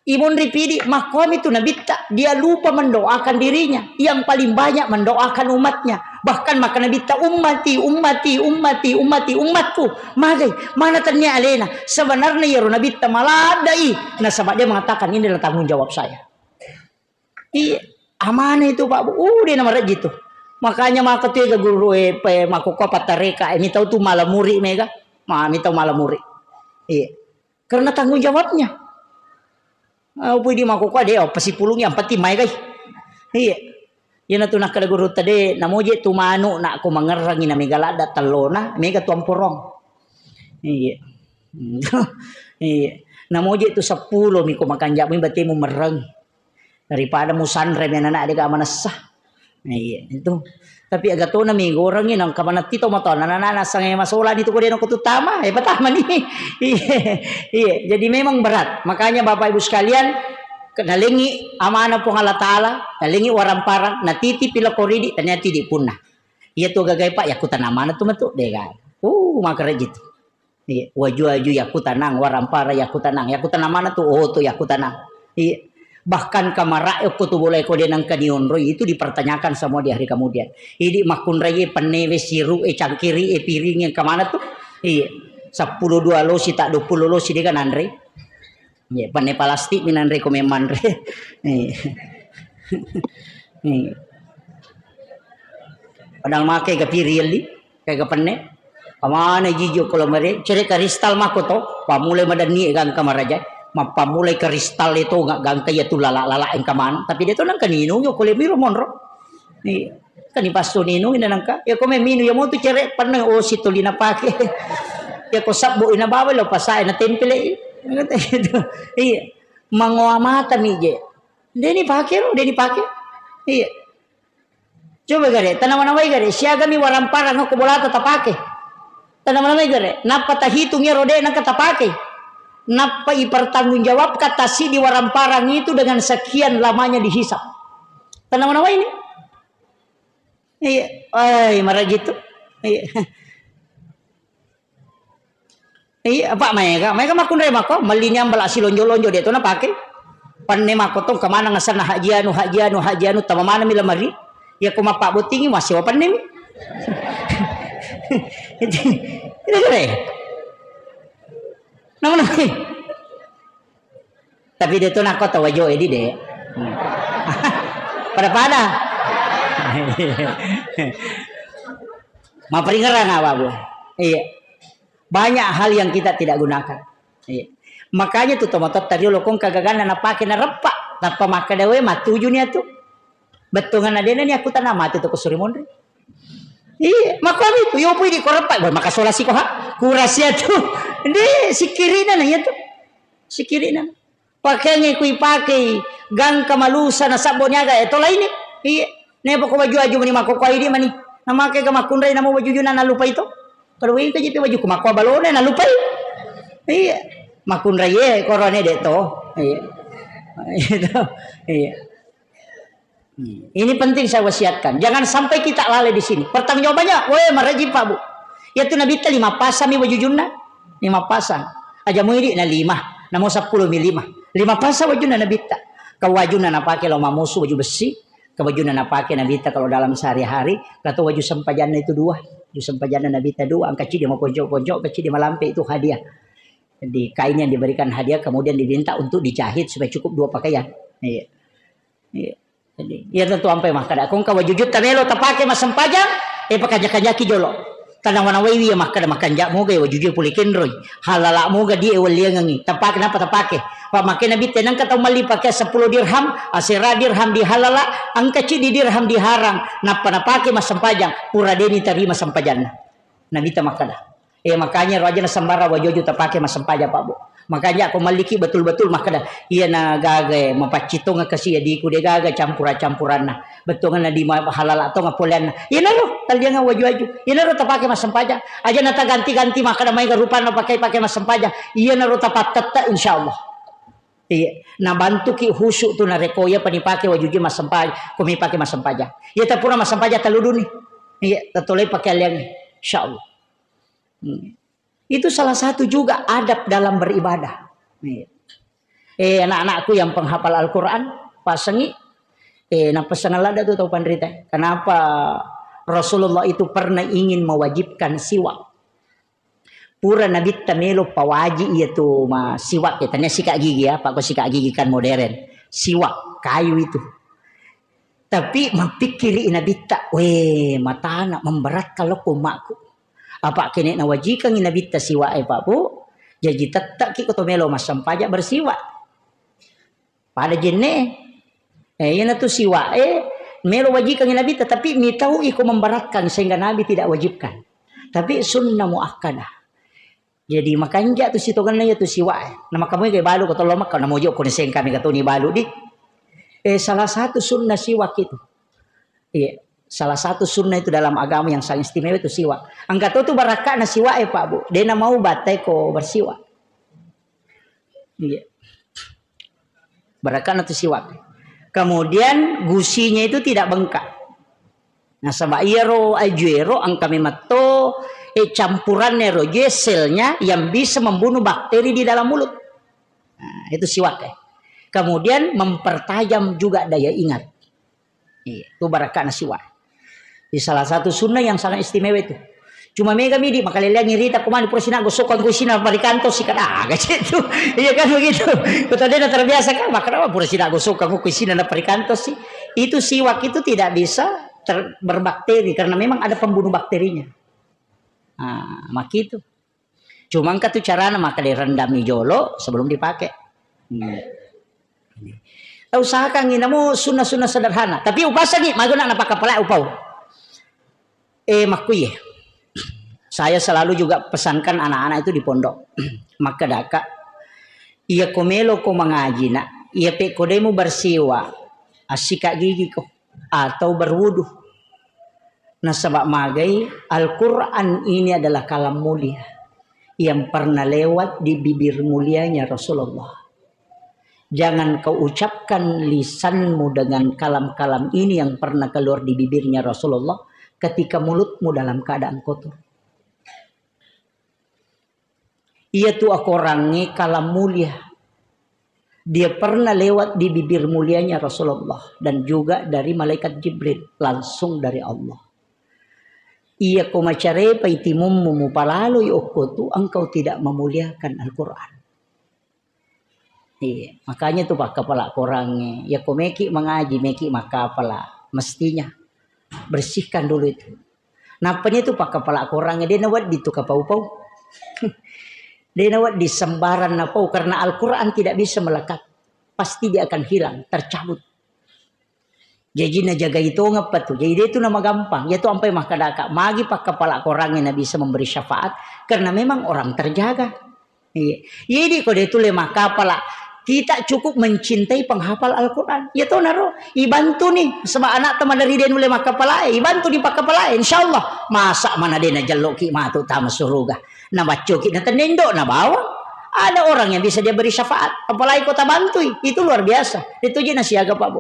Imonripi idi, makkuami tu Nabitta, dia lupa mendoakan dirinya, yang paling banyak mendoakan umatnya. Bahkan maka Nabitta, "Ummati, ummati, ummati, ummati, ummatku." Magai, mana tennia alena. Sebenarnya iyaro Nabitta maladdai, nasaba dia mengatakan, "Inilah tanggung jawab saya." Iya, amanah itu, Pak Bu. Uh, de' namarejji tu. Makanya maka tu ega guru, eh, pe, makkokkoe pattareka, eh, mitau tu mala muri mega. Ma, mitau mala muri. Iya. Karena tanggung jawabnya. Ah, upui di makkokkoe de', oh, pasipulungi, yang penting maegai. Iya. Iyanatu nakkeda gurutta, de', namoje tu manu' nakko mangerrangi na mega ladda tellona, mega tu amporong. Iya. Iya. Namoje tu seppulo mi ko makanja' mi batemu merrang. Daripada musanre mi anak-anak de' ga manessa. Iya, itu. Tapi aga tona mi gorengi nangka manatti to matoa anak-anak nasange masolani tu ko de' nako tu tama, eh, patama ni. Iya, iya. Jadi memang berat. Makanya Bapak Ibu sekalian, ke-, nalengi amanah Puang Allah Taala, nalengi waramparang, natitipi lao ko ridi, ternyata idi punna. Iya tu gagai Pak, yakkutanang mana tu matu, de' ga. Uh, makerja tu. Iya, waju-waju yakkutanang, waramparang yakkutanang. Yakkutanang mana tu? Oh, tu yakkutanang. Iya. Bahkan kamara' okko tu bolae ko de' nangka nionroi itu dipertanyakan semua di hari kemudian. Idi makkunrai e, penne we, siru e, cangkiri e, piring e, engka mana tu? Iya. Seppulo dua losi, tak dua puluh losi de' ga nanre. Iya, penne palastik mi nanre ko memang re. Iya. Iya. Padang make ga piri elli, kae ga penne. Amane jiji ko lamare, cere' karistal mako to, pammulai madanni e gangka maraja. Mappammulai karistal e to ga-, gangka iya tu lala-lala engka maneng. Tapi de' to nangka ninung yo ko le miro monro. Iya. Kan ipassu ninung ina nangka. Ya ko me minung ya mo tu cere' penne, oh, situ lina pake. Ya ko sabbu ina bawa lo pasae na tempele. Iya. Mangoa mata mi je. De' ni pake ro, de' ni pake. Iya. Coba gare, tanawa-nawai gare, siagami waramparang ko bolata tapake. Tanawa-nawai gare, nappa tahitung ero de' nangka tapake. Nappa ipertanggungjawabkan tasidi waramparang itu dengan sekian lamanya dihisap. Tanawa-nawai ni. Iya, ai, maraji tu. Iya. Iya, apa maega? Maega makkunrai mako, melli nyambala silonjo-lonjo de' to napake. Penne mako to, engka maneng asenna haji anu, haji anu, haji anu, tama maneng mi lamari. Iya ko mappabottingi, massewa penne mi. Itu, itu kere. Nama-nama. Tapi de' to nako tau wajo edi de'. Hmm. Pada-pada. Maperingerang apa, Bu? Iya. Banyak hal yang kita tidak gunakan. Iya. Makanya tu tomatotta riolo kong kagaganna napake nareppa. Tappa makkeda we matujuni atu. Bettuanna dena ni aku tanah mati tu kusuri monri. Iya, makkuami tu yo pui di koreppa. Wah, maka solasi ko ha. Kurasia tu. Di sikirina na iya tu. Sikirina. Pakeangnge kui pakei gangka malusa na sabbo niaga e to laini. Iya. Nepo ko baju aju mani makkokkoe idi mani. Namake ga makkunrai namo baju juna nalupai to. Kalau wengka jitu baju ku makko balone nalupai. Iya. Makkunrai e korone de to. Iya. Itu. Iya. Hmm. Ini penting saya wasiatkan. Jangan sampai kita lalai di sini. Pertanggungjawabannya, weh, maraji Pak Bu. Ya tu Nabitta lima pasang mi wajujunna. Lima pasang. Aja muidi na lima. Namo sepuluh mi lima. Lima pasang wajunna Nabitta. Kawajunna napake lo mamusu waju besi. Kawajunna napake Nabitta kalau dalam sehari-hari. Kata waju sempajanna itu dua. Waju sempajanna Nabitta dua. Angka cidi mau ponco-ponco, angka cidi malampe itu hadiah. Di kain yang diberikan hadiah kemudian diminta untuk dijahit supaya cukup dua pakaian. Iya. Iya. Jadi, iya tentu ampai makkada. Kongka wajujutta melo tapake massempajang, eh, pakanja-kanjaki jolo. Tanawa-nawaiwi ya makkada, makanja moga ya wajujue pole kenroi. Halala moga di ewaliangengi. Tapake napa tapake? Pak make Nabitta nangka tau malli pake sepuluh dirham, asera dirham di halala, angka cidi dirham di harang, nappa napake massempajang, pura deni tarima sempajanna. Nabitta makkada. Eh, makanya ro aja na sembarang waju-waju tapake massempajang, Pak Bu. Makanya ko malliki betul-betul makkada, iya na gaga, eh, mapaccing tongeng kasi adiku, de gaga campura-campuranna. Bettuanna di ma-, halala tongeng poleanna. Iyanaro talliangnga waju-waju. Iyanaro tapake massempajang. Aja na taganti-ganti makkada maega rupanna pakai-pakai massempajang. Iyanaro tapattetta insyaallah. Iya, nabantuki khusyuk tu narekko iya pa nipake wajujue massempajang, ko mipake massempajang. Iya tapura massempajang taluduni. Iya, tatoloi pakealliangnge. Insyaallah. Hmm. Itu salah satu juga adab dalam beribadah. Iya. Eh, anak-anakku yang penghafal Al-Quran, pasangi, eh, napasang ladda tu tau panrita. Kenapa Rasulullah itu pernah ingin mewajibkan siwak? Pura Nabitta melo pawaji iya tu ma-, siwak ya, tania sikat gigi ya, apa ko sikat gigi kan modern. Siwak, kayu itu. Tapi mappikkiri Nabitta, "Weh, matana memberatkan lokko ummakku." Apa kene nawajikangi Nabitta siwak e, Pak Bu? Jaji tettaki ko to melo massempajang bersiwak. Pada jenne. Eh, iyanatu siwak e, melo wajikangi Nabitta, tapi mitau iko memberatkan sehingga Nabi tidak wajibkan. Tapi sunnah muakkadah. Jadi makanja tu sitongenna iya tu siwak e. Nama kamu ke balu ko tollo makka, namo jo ko ni sengkami katoni balu di. Eh, salah satu sunnah siwak itu. Iya, salah satu sunnah itu dalam agama yang sangat istimewa itu siwak. Angka to tu barakana siwak e, Pak Bu. Dena mau batai ko bersiwak. Iya. Barakana tu siwak. Kemudian gusinya itu tidak bengkak. Nasaba iyaro ajuero engka memetto, eh, campuranna ero jue selnya yang bisa membunuh bakteri di dalam mulut. Nah, itu siwak, eh. Kemudian mempertajam juga daya ingat. Iya, itu barakana siwak. Di salah satu sunnah yang sangat istimewa itu. Cuma mega midi makaleleang irita komani pura sina gosokang ku isina parikanto si kada aga itu. Iya kan begitu. Kota dena terbiasa kan, maka apa pura sina gosokang ku isina na parikanto si. Itu siwak itu tidak bisa ter-, berbakteri karena memang ada pembunuh bakterinya. Nah, makitu. Cuma engka tu carana, maka direndami jolo sebelum dipakai. Hmm. Usahakan ini namo sunnah-sunnah sederhana. Tapi upasangi, maguna napakapala upau. Eh, makkuye. Saya selalu juga pesankan anak-anak itu di pondok. Makkedaka, iya ko melo ko mangaji, nak. Iya pe ko demu bersiwa, assika gigi ko. Atau berwudu. Nasaba magai, Al-Quran ini adalah kalam mulia yang pernah lewat di bibir mulianya Rasulullah. Jangan kau ucapkan lisanmu dengan kalam-kalam ini yang pernah keluar di bibirnya Rasulullah ketika mulutmu dalam keadaan kotor. Iya tu akorangnge kalam mulia. Dia pernah lewat di bibir mulianya Rasulullah dan juga dari malaikat Jibril, langsung dari Allah. Iya ko macarepai timummu mupalaloi okko tu, engkau tidak memuliakan Al-Quran. Iya, makanya tu pakkapala korangnge. Ya ko meki mangaji, meki makkapala, mestinya bersihkan dulu itu. Nappani tu pakkapala korangnge, de' nawedding tu kapau-pau. De' nawedding sembarang napau, karena Al-Quran tidak bisa melekat. Pasti dia akan hilang, tercabut. Jaji najagai tongeng pa tu. Jadi de' tu namagampang. Iya tu ampai makkadaka, magi pakkapala korangnge na bisa memberi syafaat, karena memang orang terjaga. Iya. Jadi ko de' tu le makkapala, kita cukup mencintai penghafal Al-Quran. Iya to naro, ibantu ni, sebab anak teman dari de' nulle makkapala, ibantu ni pakkapala, insya Allah. Masa mana de' najelloki matu tama suruga, nabaccoki na tennendo na bawang. Ada orang yang bisa dia beri syafaat, apalagi kota bantui, itu luar biasa. Itu je nasiaga Pak Bu.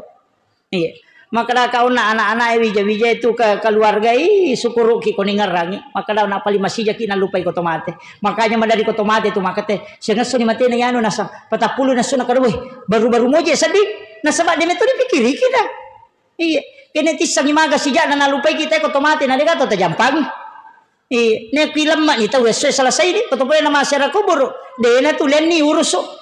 Iya. Makkada kaunna anak-anak e wija-wija itu ke keluarga, ih, syukuruki ko ningerrangi. Makkada na paling masijaki nalupai ko to mate. Makanya madari ko to mate tu makkate, sengesso ni mate na yanu nasa, patapulu nasu na kado, weh, baru-baru moje sedih. Nasaba de' metto dipikiriki dah. Iya. Kene tissangi maga sijak na nalupai kita ko to mate, na dega to tajampangi. Iya, ne kui lemma ni tau esso selesai ni, ko to pole na masyarakat kuburu, de' na tu lenni urusu.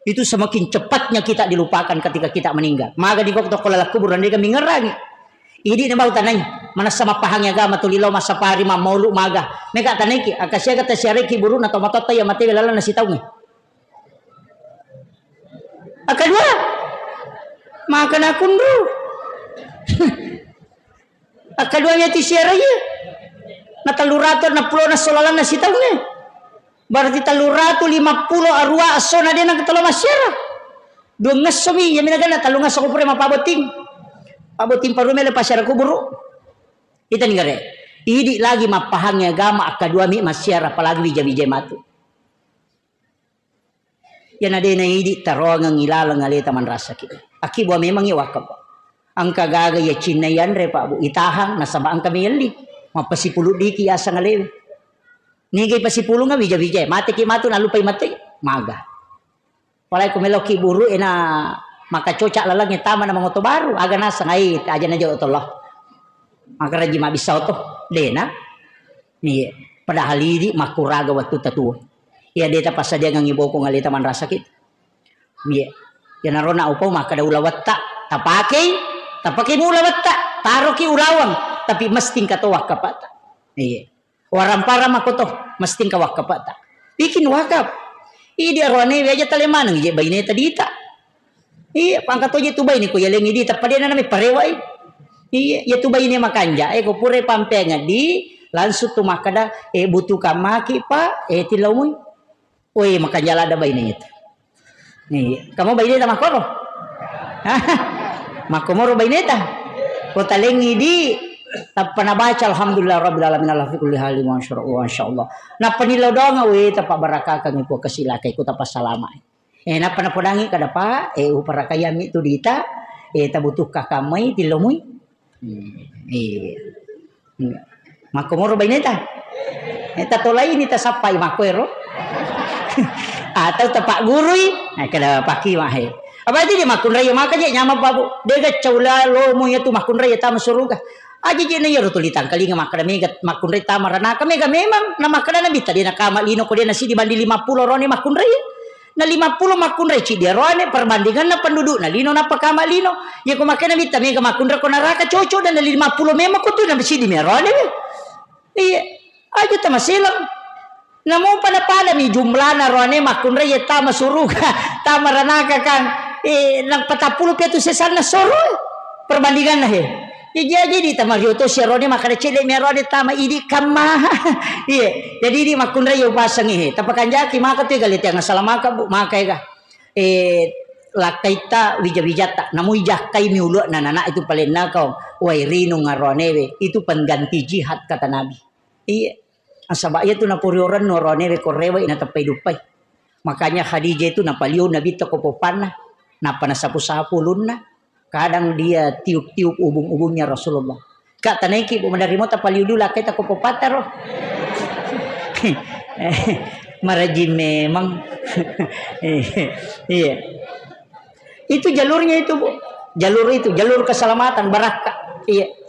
Itu semakin cepatnya kita dilupakan ketika kita meninggal. Maga di kok toko lalak kuburu, andai kami ngerangi. Idi na bau tanai, manassa mappahangi agama tuli lao massapari mammaulu maga. Mega tanaiki, akasiaga tasiareki buru na tomatotta iya mate lalang na sitaungi. Akadua, maka nakunru. Akkaduami ati siara iya. Na telluratu enneng pulo na solalanna sitaungnge. Berarti telluratu lima pulo arua essona de' na telo massiara. Dua ngesso mi, iya mi naganna tellu ngesso ko pura mappaboting. Paboting paru mele pasiara kuburu. Itani gare. Idi lagi mappahangi agama, akkaduami massiara, apalagi wija-wija matu. Iyana de' naidi taroangengngi laleng aleta manrasaki. Akkibbua memangngi wakkapa. Engka gaga iya cinna yanre, Pak Bu, itahang nasaba engka melli. Mappasipulu diki yaseng alewe. Niga ipasipulunga wija-wija, mateki matu nalupai mate, maga. Apalagi ko meloki buru ena makacoca laleng tama na mangoto baru, aga naseng ai aja na jolo tollo. Makaraji mabissa oto, dena. Iya. Padahal idi makkuraga wettu tatua. Iya, de' tapassadiangengngi bokong aleta manrasaki. Iya. Iyanaro na upau makkada ulawetta, tapakei, tapakei mu ulawetta, taroki ulaweng, tapi mesti engka to wakkapata. Iya. Warang-parang makkoto, mesti engka wakkapata. Bikin wakaf. Idi aroane aja tale maneng je baineta dita. Iya, pangka toje tu baine ko yalengngi di, tappa de' nanami parewai. Iya, iya tu baine makanja, eh, ko pura pampengeng di, langsung tu makkada, eh, butuhkan maki, Pak, eh, tillaumui. Woi, makanja ladda baine itu. Iya, kamu baineta makkoro? Makkomoro baineta. Ko talengngi di, tappa nabaca, "Alhamdulillah Rabbil Alamin, ala fi kulli hali, wa insya Allah." Nappa nillau doang, weh, tappa barakakang, ko kasilakai, ko tappa salamai. Eh, nappa napodangi kada, Pak, eh, uparakayammi tu dita, eh, tabutuhka kammai, tillomui. Hmm, iya. Hmm. Makkomoro baineta. Eh, tatolaini tasappai makkoero. Atau tapaggurui, eh, kada paki mahe. Apa itu dia makkunrai maka je nyamang, Pak Bu. Dega caula lomo ya tu makkunrai tama suruga. Aja je na iyaro tuli tangkalinga makkada mega makkunrai tama ranaka, mega memang na makkada nabitta de' na kama lino ko de' na sidi bandi lima pulo rone makkunrai. Na lima pulo makkunrai cidi aroane perbandinganna pendudukna lino nappa kama lino. Iya ko makkada nabitta mega makkunrai ko naraka cocok dan lima pulo memang ko tu na sidi mi aroane. Iya. Aja tamaseleng. Namupa napadami jumlana roane makkunrai tama suruga, tama ranaka kan. Eh, nang patappulo piatu sesanna soro. Perbandinganna he. Ya, jadi, jadi tama rioto si arone makkada cedde mi arone tama idi kamma. Iya, jadi idi makkunrai upasangi he. Tapakanjaki maka tu gale tiang salamaka, Bu, maka ega. Eh, lakkaitta wija-wijatta. Namu ijakkai mi ulu'na nana itu palenna kau. Wai rinung aronewe. Itu pengganti jihad kata Nabi. Iya. Nasaba iyatu napuriorennu oroanewe ko rewe'i nateppai duppai. Makanya Khadijah itu napaliu Nabitta ko poppanna, nappa nasapu-sapu ulunna. Kadang dia tiup-tiup ubung-ubungnya Rasulullah. Kak, tanaiki, Bu, maderri mo tapaliu dulu lakkaita ko poppatta ro. Marajing memang. Iya. Itu jalurnya itu, Bu. Jalur itu, jalur keselamatan, barakka. Iya.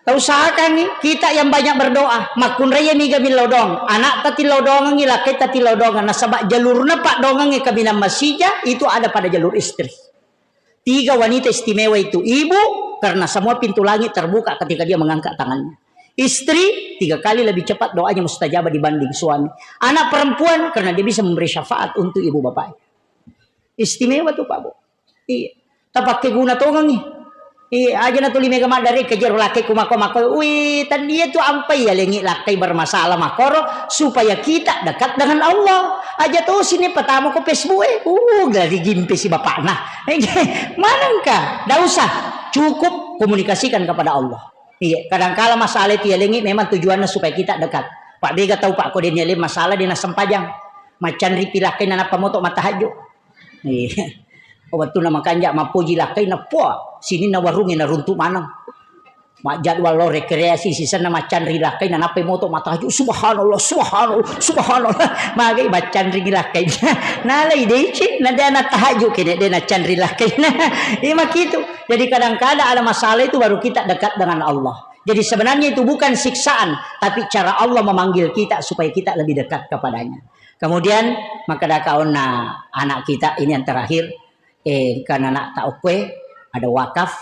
Tausahakan nih, kita yang banyak berdoa, makkunrai miga millau doang. Anakta tillau doangengi, lakkaita tillau doangan. Nasaba jalurna paddoangengi kaminang masija, itu ada pada jalur istri. Tiga wanita istimewa itu. Ibu, karena semua pintu langit terbuka ketika dia mengangkat tangannya. Istri tiga kali lebih cepat doanya mustajabah dibanding suami. Anak perempuan karena dia bisa memberi syafaat untuk ibu bapaknya. Istimewa tuh, Pak, Bu. Iya. Tapakke guna tongengi. Iya, aja na tuli mega maddare kejero lakkai ku mako-mako. Wih, tan dia tuh ampai ya lengi lakkai bermasalah makoro supaya kita dekat dengan Allah. Aja tuh sini pertama ko Facebook eh. Uh, gari gimpe si bapakna. Manengka? Ndak usah. Cukup komunikasikan kepada Allah. Iya, kadangkala masalah itu yalengi memang tujuannya supaya kita dekat. Pak bega tahu Pak ko dia nyelem masalah dia nasempajang. Macanri pilakkai nanappa moto matahajud. Iya. Wettunna makanja mappoji lakkai na puah, sininna warungnge naruntu maneng. Majjadwal lo rekreasi sisenna macanri lakkai nanappa moto matahajud. Subhanallah, subhanallah, subhanallah. Magai macanri lakkai. Nalai deci, na dia natahajud kene dia nacanri lakkai. Iya makitu. Jadi kadang-kadang ada masalah itu baru kita dekat dengan Allah. Jadi sebenarnya itu bukan siksaan, tapi cara Allah memanggil kita supaya kita lebih dekat kepadanya. Kemudian, maka dakaonna anak kita ini yang terakhir, eh, karena anak tak okwe, ada wakaf,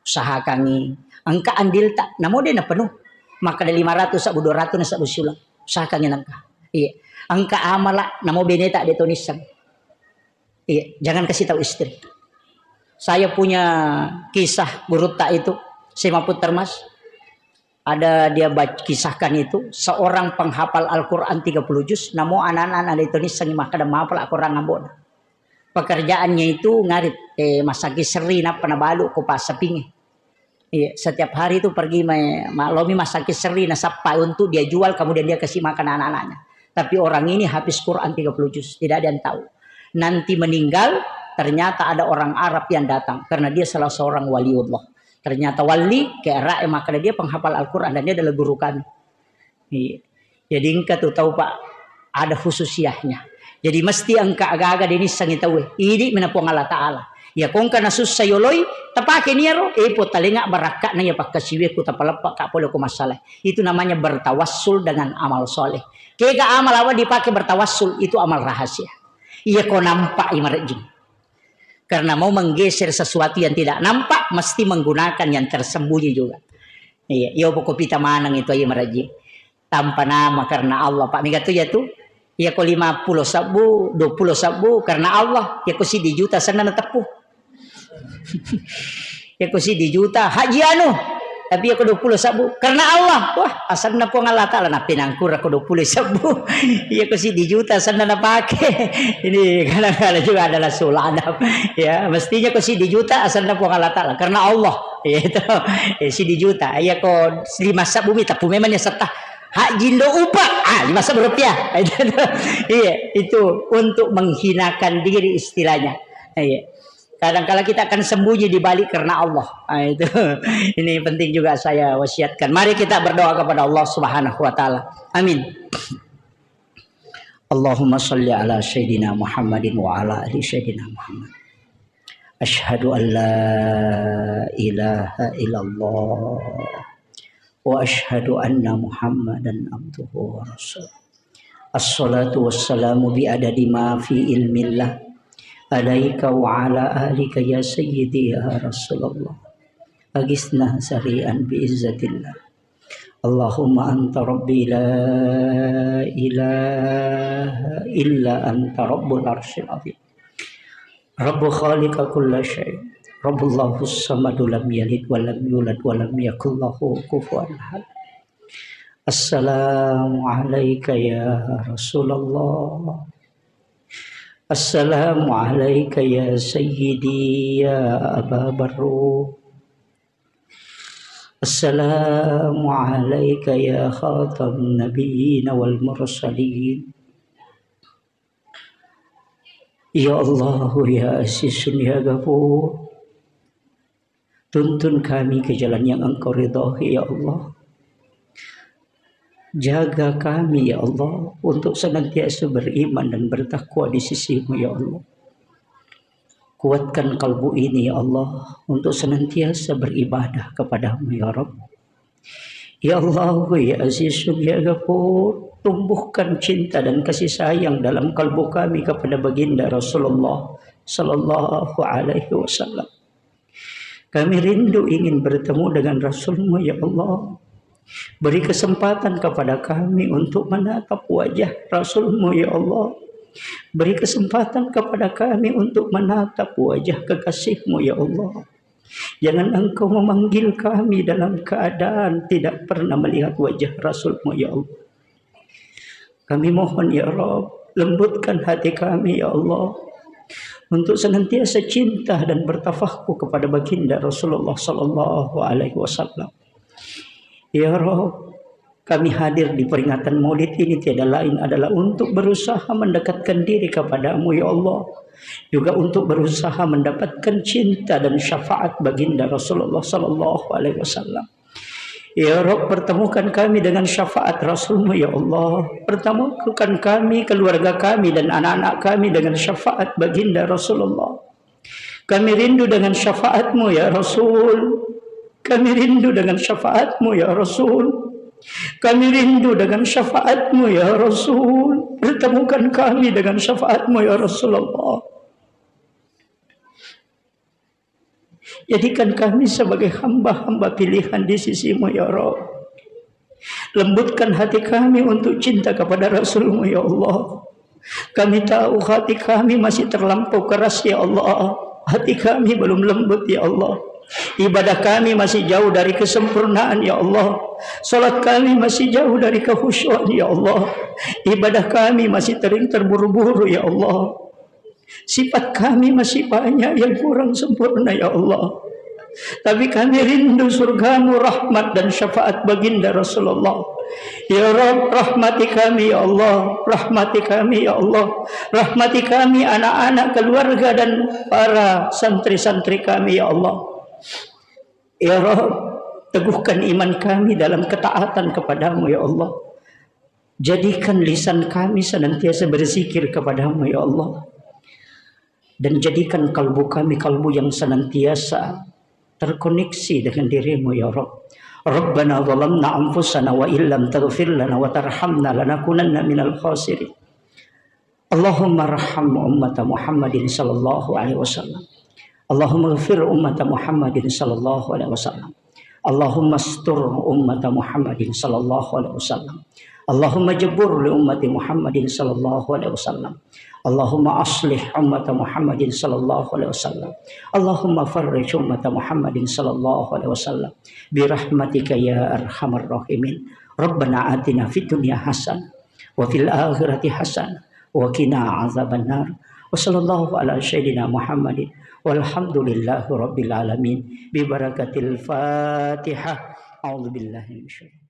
usahakangi, engka andil tak, namo deh na penuh, maka ada lima ratus sabu dua ratus na sabu siulang, usahakangi nengka. Iya, engka amala, namo bene tak dia tonissang. Iya, jangan kasih tahu istri. Saya punya kisah gurutta itu, Sema Putermas. Ada dia bac-, kisahkan itu, seorang penghafal Al-Quran tiga puluh juz, namo anak-anak ada itu nissengi makkeda mapala Al-Quran ambona. Pekerjaannya itu ngarit, eh, masaki seri nappa nabalu ko pasapingi. Iya, setiap hari itu pergi ma-, ma-, lomi masaki seri nasappa untuk dia jual, kemudian dia kasih makan anak-anaknya. Tapi orang ini habis Quran tiga puluh juz, tidak ada yang tahu. Nanti meninggal, ternyata ada orang Arab yang datang karena dia salah seorang waliullah. Ternyata wali, kayak rakyat maka dia penghafal Al-Quran dan dia adalah guru kami. Iya. Jadi engka tu tau Pak, ada khususiahnya. Jadi mesti engka aga-aga dinissengi tauwe. Idi mena Puang Allah Ta'ala. Ya kongka nasussa yoloi, tapake niaro, eh po talenga barakka na ya pakkasiwe ku tapaleppa ka pole ku masalah. Itu namanya bertawassul dengan amal soleh. Kega amal apa dipakai bertawassul, itu amal rahasia. Iya ko nampak imarejing. Karena mau menggeser sesuatu yang tidak nampak, mesti menggunakan yang tersembunyi juga. Iya, iyo poko pita maneng itu aja maraji. Tanpa nama karena Allah. Pak Mega tu ya tu. Iya ko lima puluh sabu, dua puluh sabu karena Allah. Iya ko sidi juta sana na tepu. Iya ko sidi juta haji anu. Tapi iya ko dua puluh sabu karena Allah. Wah, asanna Puang Allah Ta'ala na penangkura ko dua puluh sabu. Iya ko sidi juta asanna na pake. Ini kadang-kadang juga adalah sulana. Ya, mestinya ko sidi juta asanna Puang Allah Ta'ala karena Allah. Ya itu. Eh, sidi juta. Iya ko lima sabu mi tapi memang ya setah. Haji ndo upa. Ah, lima sabu rupiah. Iya, itu untuk menghinakan diri istilahnya. Iya. Kadangkala kita akan sembunyi di balik karena Allah. Ah, itu. Ini penting juga saya wasiatkan. Mari kita berdoa kepada Allah Subhanahu wa Ta'ala. Amin. Allahumma salli ala Sayyidina Muhammadin wa ala ali Sayyidina Muhammad. Asyhadu an la ilaha illallah wa asyhadu anna Muhammadan abduhu wa rasuluh. Assalatu wassalamu bi adadi ma fi ilmillah alaika wa ala alika ya sayyidi ya Rasulullah. Agisna sari'an bi izzatillah. Allahumma anta rabbi la ilaha illa anta rabbul arsyil azim. Rabbu khaliqa kulla syai. Rabbullahu samadu lam yalid wa lam yulad wa lam yakul lahu kufuwan ahad. Assalamu alaika ya Rasulullah. Assalamu alaika ya sayyidi ya Aba Barru. Assalamu alaika ya khatam nabiyyin wal mursalin. Ya Allah, ya Azizun, ya Ghafur. Tuntun kami ke jalan yang Engkau ridhoi, ya Allah. Jaga kami, ya Allah, untuk senantiasa beriman dan bertakwa di sisimu, ya Allah. Kuatkan kalbu ini, ya Allah, untuk senantiasa beribadah kepadamu, ya Rabb. Ya Allah, ya Azizun, ya Ghafur, tumbuhkan cinta dan kasih sayang dalam kalbu kami kepada Baginda Rasulullah sallallahu alaihi wasallam. Kami rindu ingin bertemu dengan Rasulmu, ya Allah. Beri kesempatan kepada kami untuk menatap wajah Rasulmu, ya Allah. Beri kesempatan kepada kami untuk menatap wajah kekasihmu, ya Allah. Jangan Engkau memanggil kami dalam keadaan tidak pernah melihat wajah Rasulmu, ya Allah. Kami mohon, ya Rabb, lembutkan hati kami, ya Allah, untuk senantiasa cinta dan bertafahku kepada baginda Rasulullah sallallahu alaihi wasallam. Ya Rabb, kami hadir di peringatan Maulid ini tiada lain adalah untuk berusaha mendekatkan diri kepadamu, ya Allah, juga untuk berusaha mendapatkan cinta dan syafaat baginda Rasulullah sallallahu alaihi wasallam. Ya Rabb, pertemukan kami dengan syafaat Rasulmu, ya Allah. Pertemukan kami, keluarga kami, dan anak-anak kami dengan syafaat baginda Rasulullah. Kami rindu dengan syafaatmu, ya Rasul. Kami rindu dengan syafaatmu, ya Rasul. Kami rindu dengan syafaatmu, ya Rasul. Pertemukan kami dengan syafaatmu, ya Rasulullah. Jadikan kami sebagai hamba-hamba pilihan di sisimu, ya Rabb. Lembutkan hati kami untuk cinta kepada Rasulmu, ya Allah. Kami tahu hati kami masih terlampau keras, ya Allah. Hati kami belum lembut, ya Allah. Ibadah kami masih jauh dari kesempurnaan, ya Allah. Salat kami masih jauh dari kekhusyuan, ya Allah. Ibadah kami masih sering terburu-buru, ya Allah. Sifat kami masih banyak yang kurang sempurna, ya Allah. Tapi kami rindu surgamu, rahmat dan syafaat baginda Rasulullah. Ya Rabb, rahmati kami, ya Allah. Rahmati kami, ya Allah. Rahmati kami, anak-anak, keluarga, dan para santri-santri kami, ya Allah. Ya Rabb, teguhkan iman kami dalam ketaatan kepadamu, ya Allah. Jadikan lisan kami senantiasa berzikir kepadamu, ya Allah. Dan jadikan kalbu kami kalbu yang senantiasa terkoneksi dengan dirimu, ya Rabb. Rabbana zalamna anfusana wa illam taghfir lana wa tarhamna lanakunanna minal khasirin. Allahumma rahham ummata Muhammadin sallallahu alaihi wasallam. Allahumma ghfir ummata Muhammadin sallallahu alaihi wasallam. Allahumma astur ummata Muhammadin sallallahu alaihi wasallam. Allahumma jabur li ummati Muhammadin sallallahu alaihi wasallam. Allahumma aslih ummata Muhammadin sallallahu alaihi wasallam. Allahumma farrij ummata Muhammadin sallallahu alaihi wasallam. Birahmatika ya arhamar rahimin. Rabbana atina fid dunya hasanah wa fil akhirati hasanah wa qina azabannar. Wa sallallahu ala sayyidina Muhammadin walhamdulillahi rabbil alamin. Bi barakatil Fatihah. A'udzu billahi minasyaitonir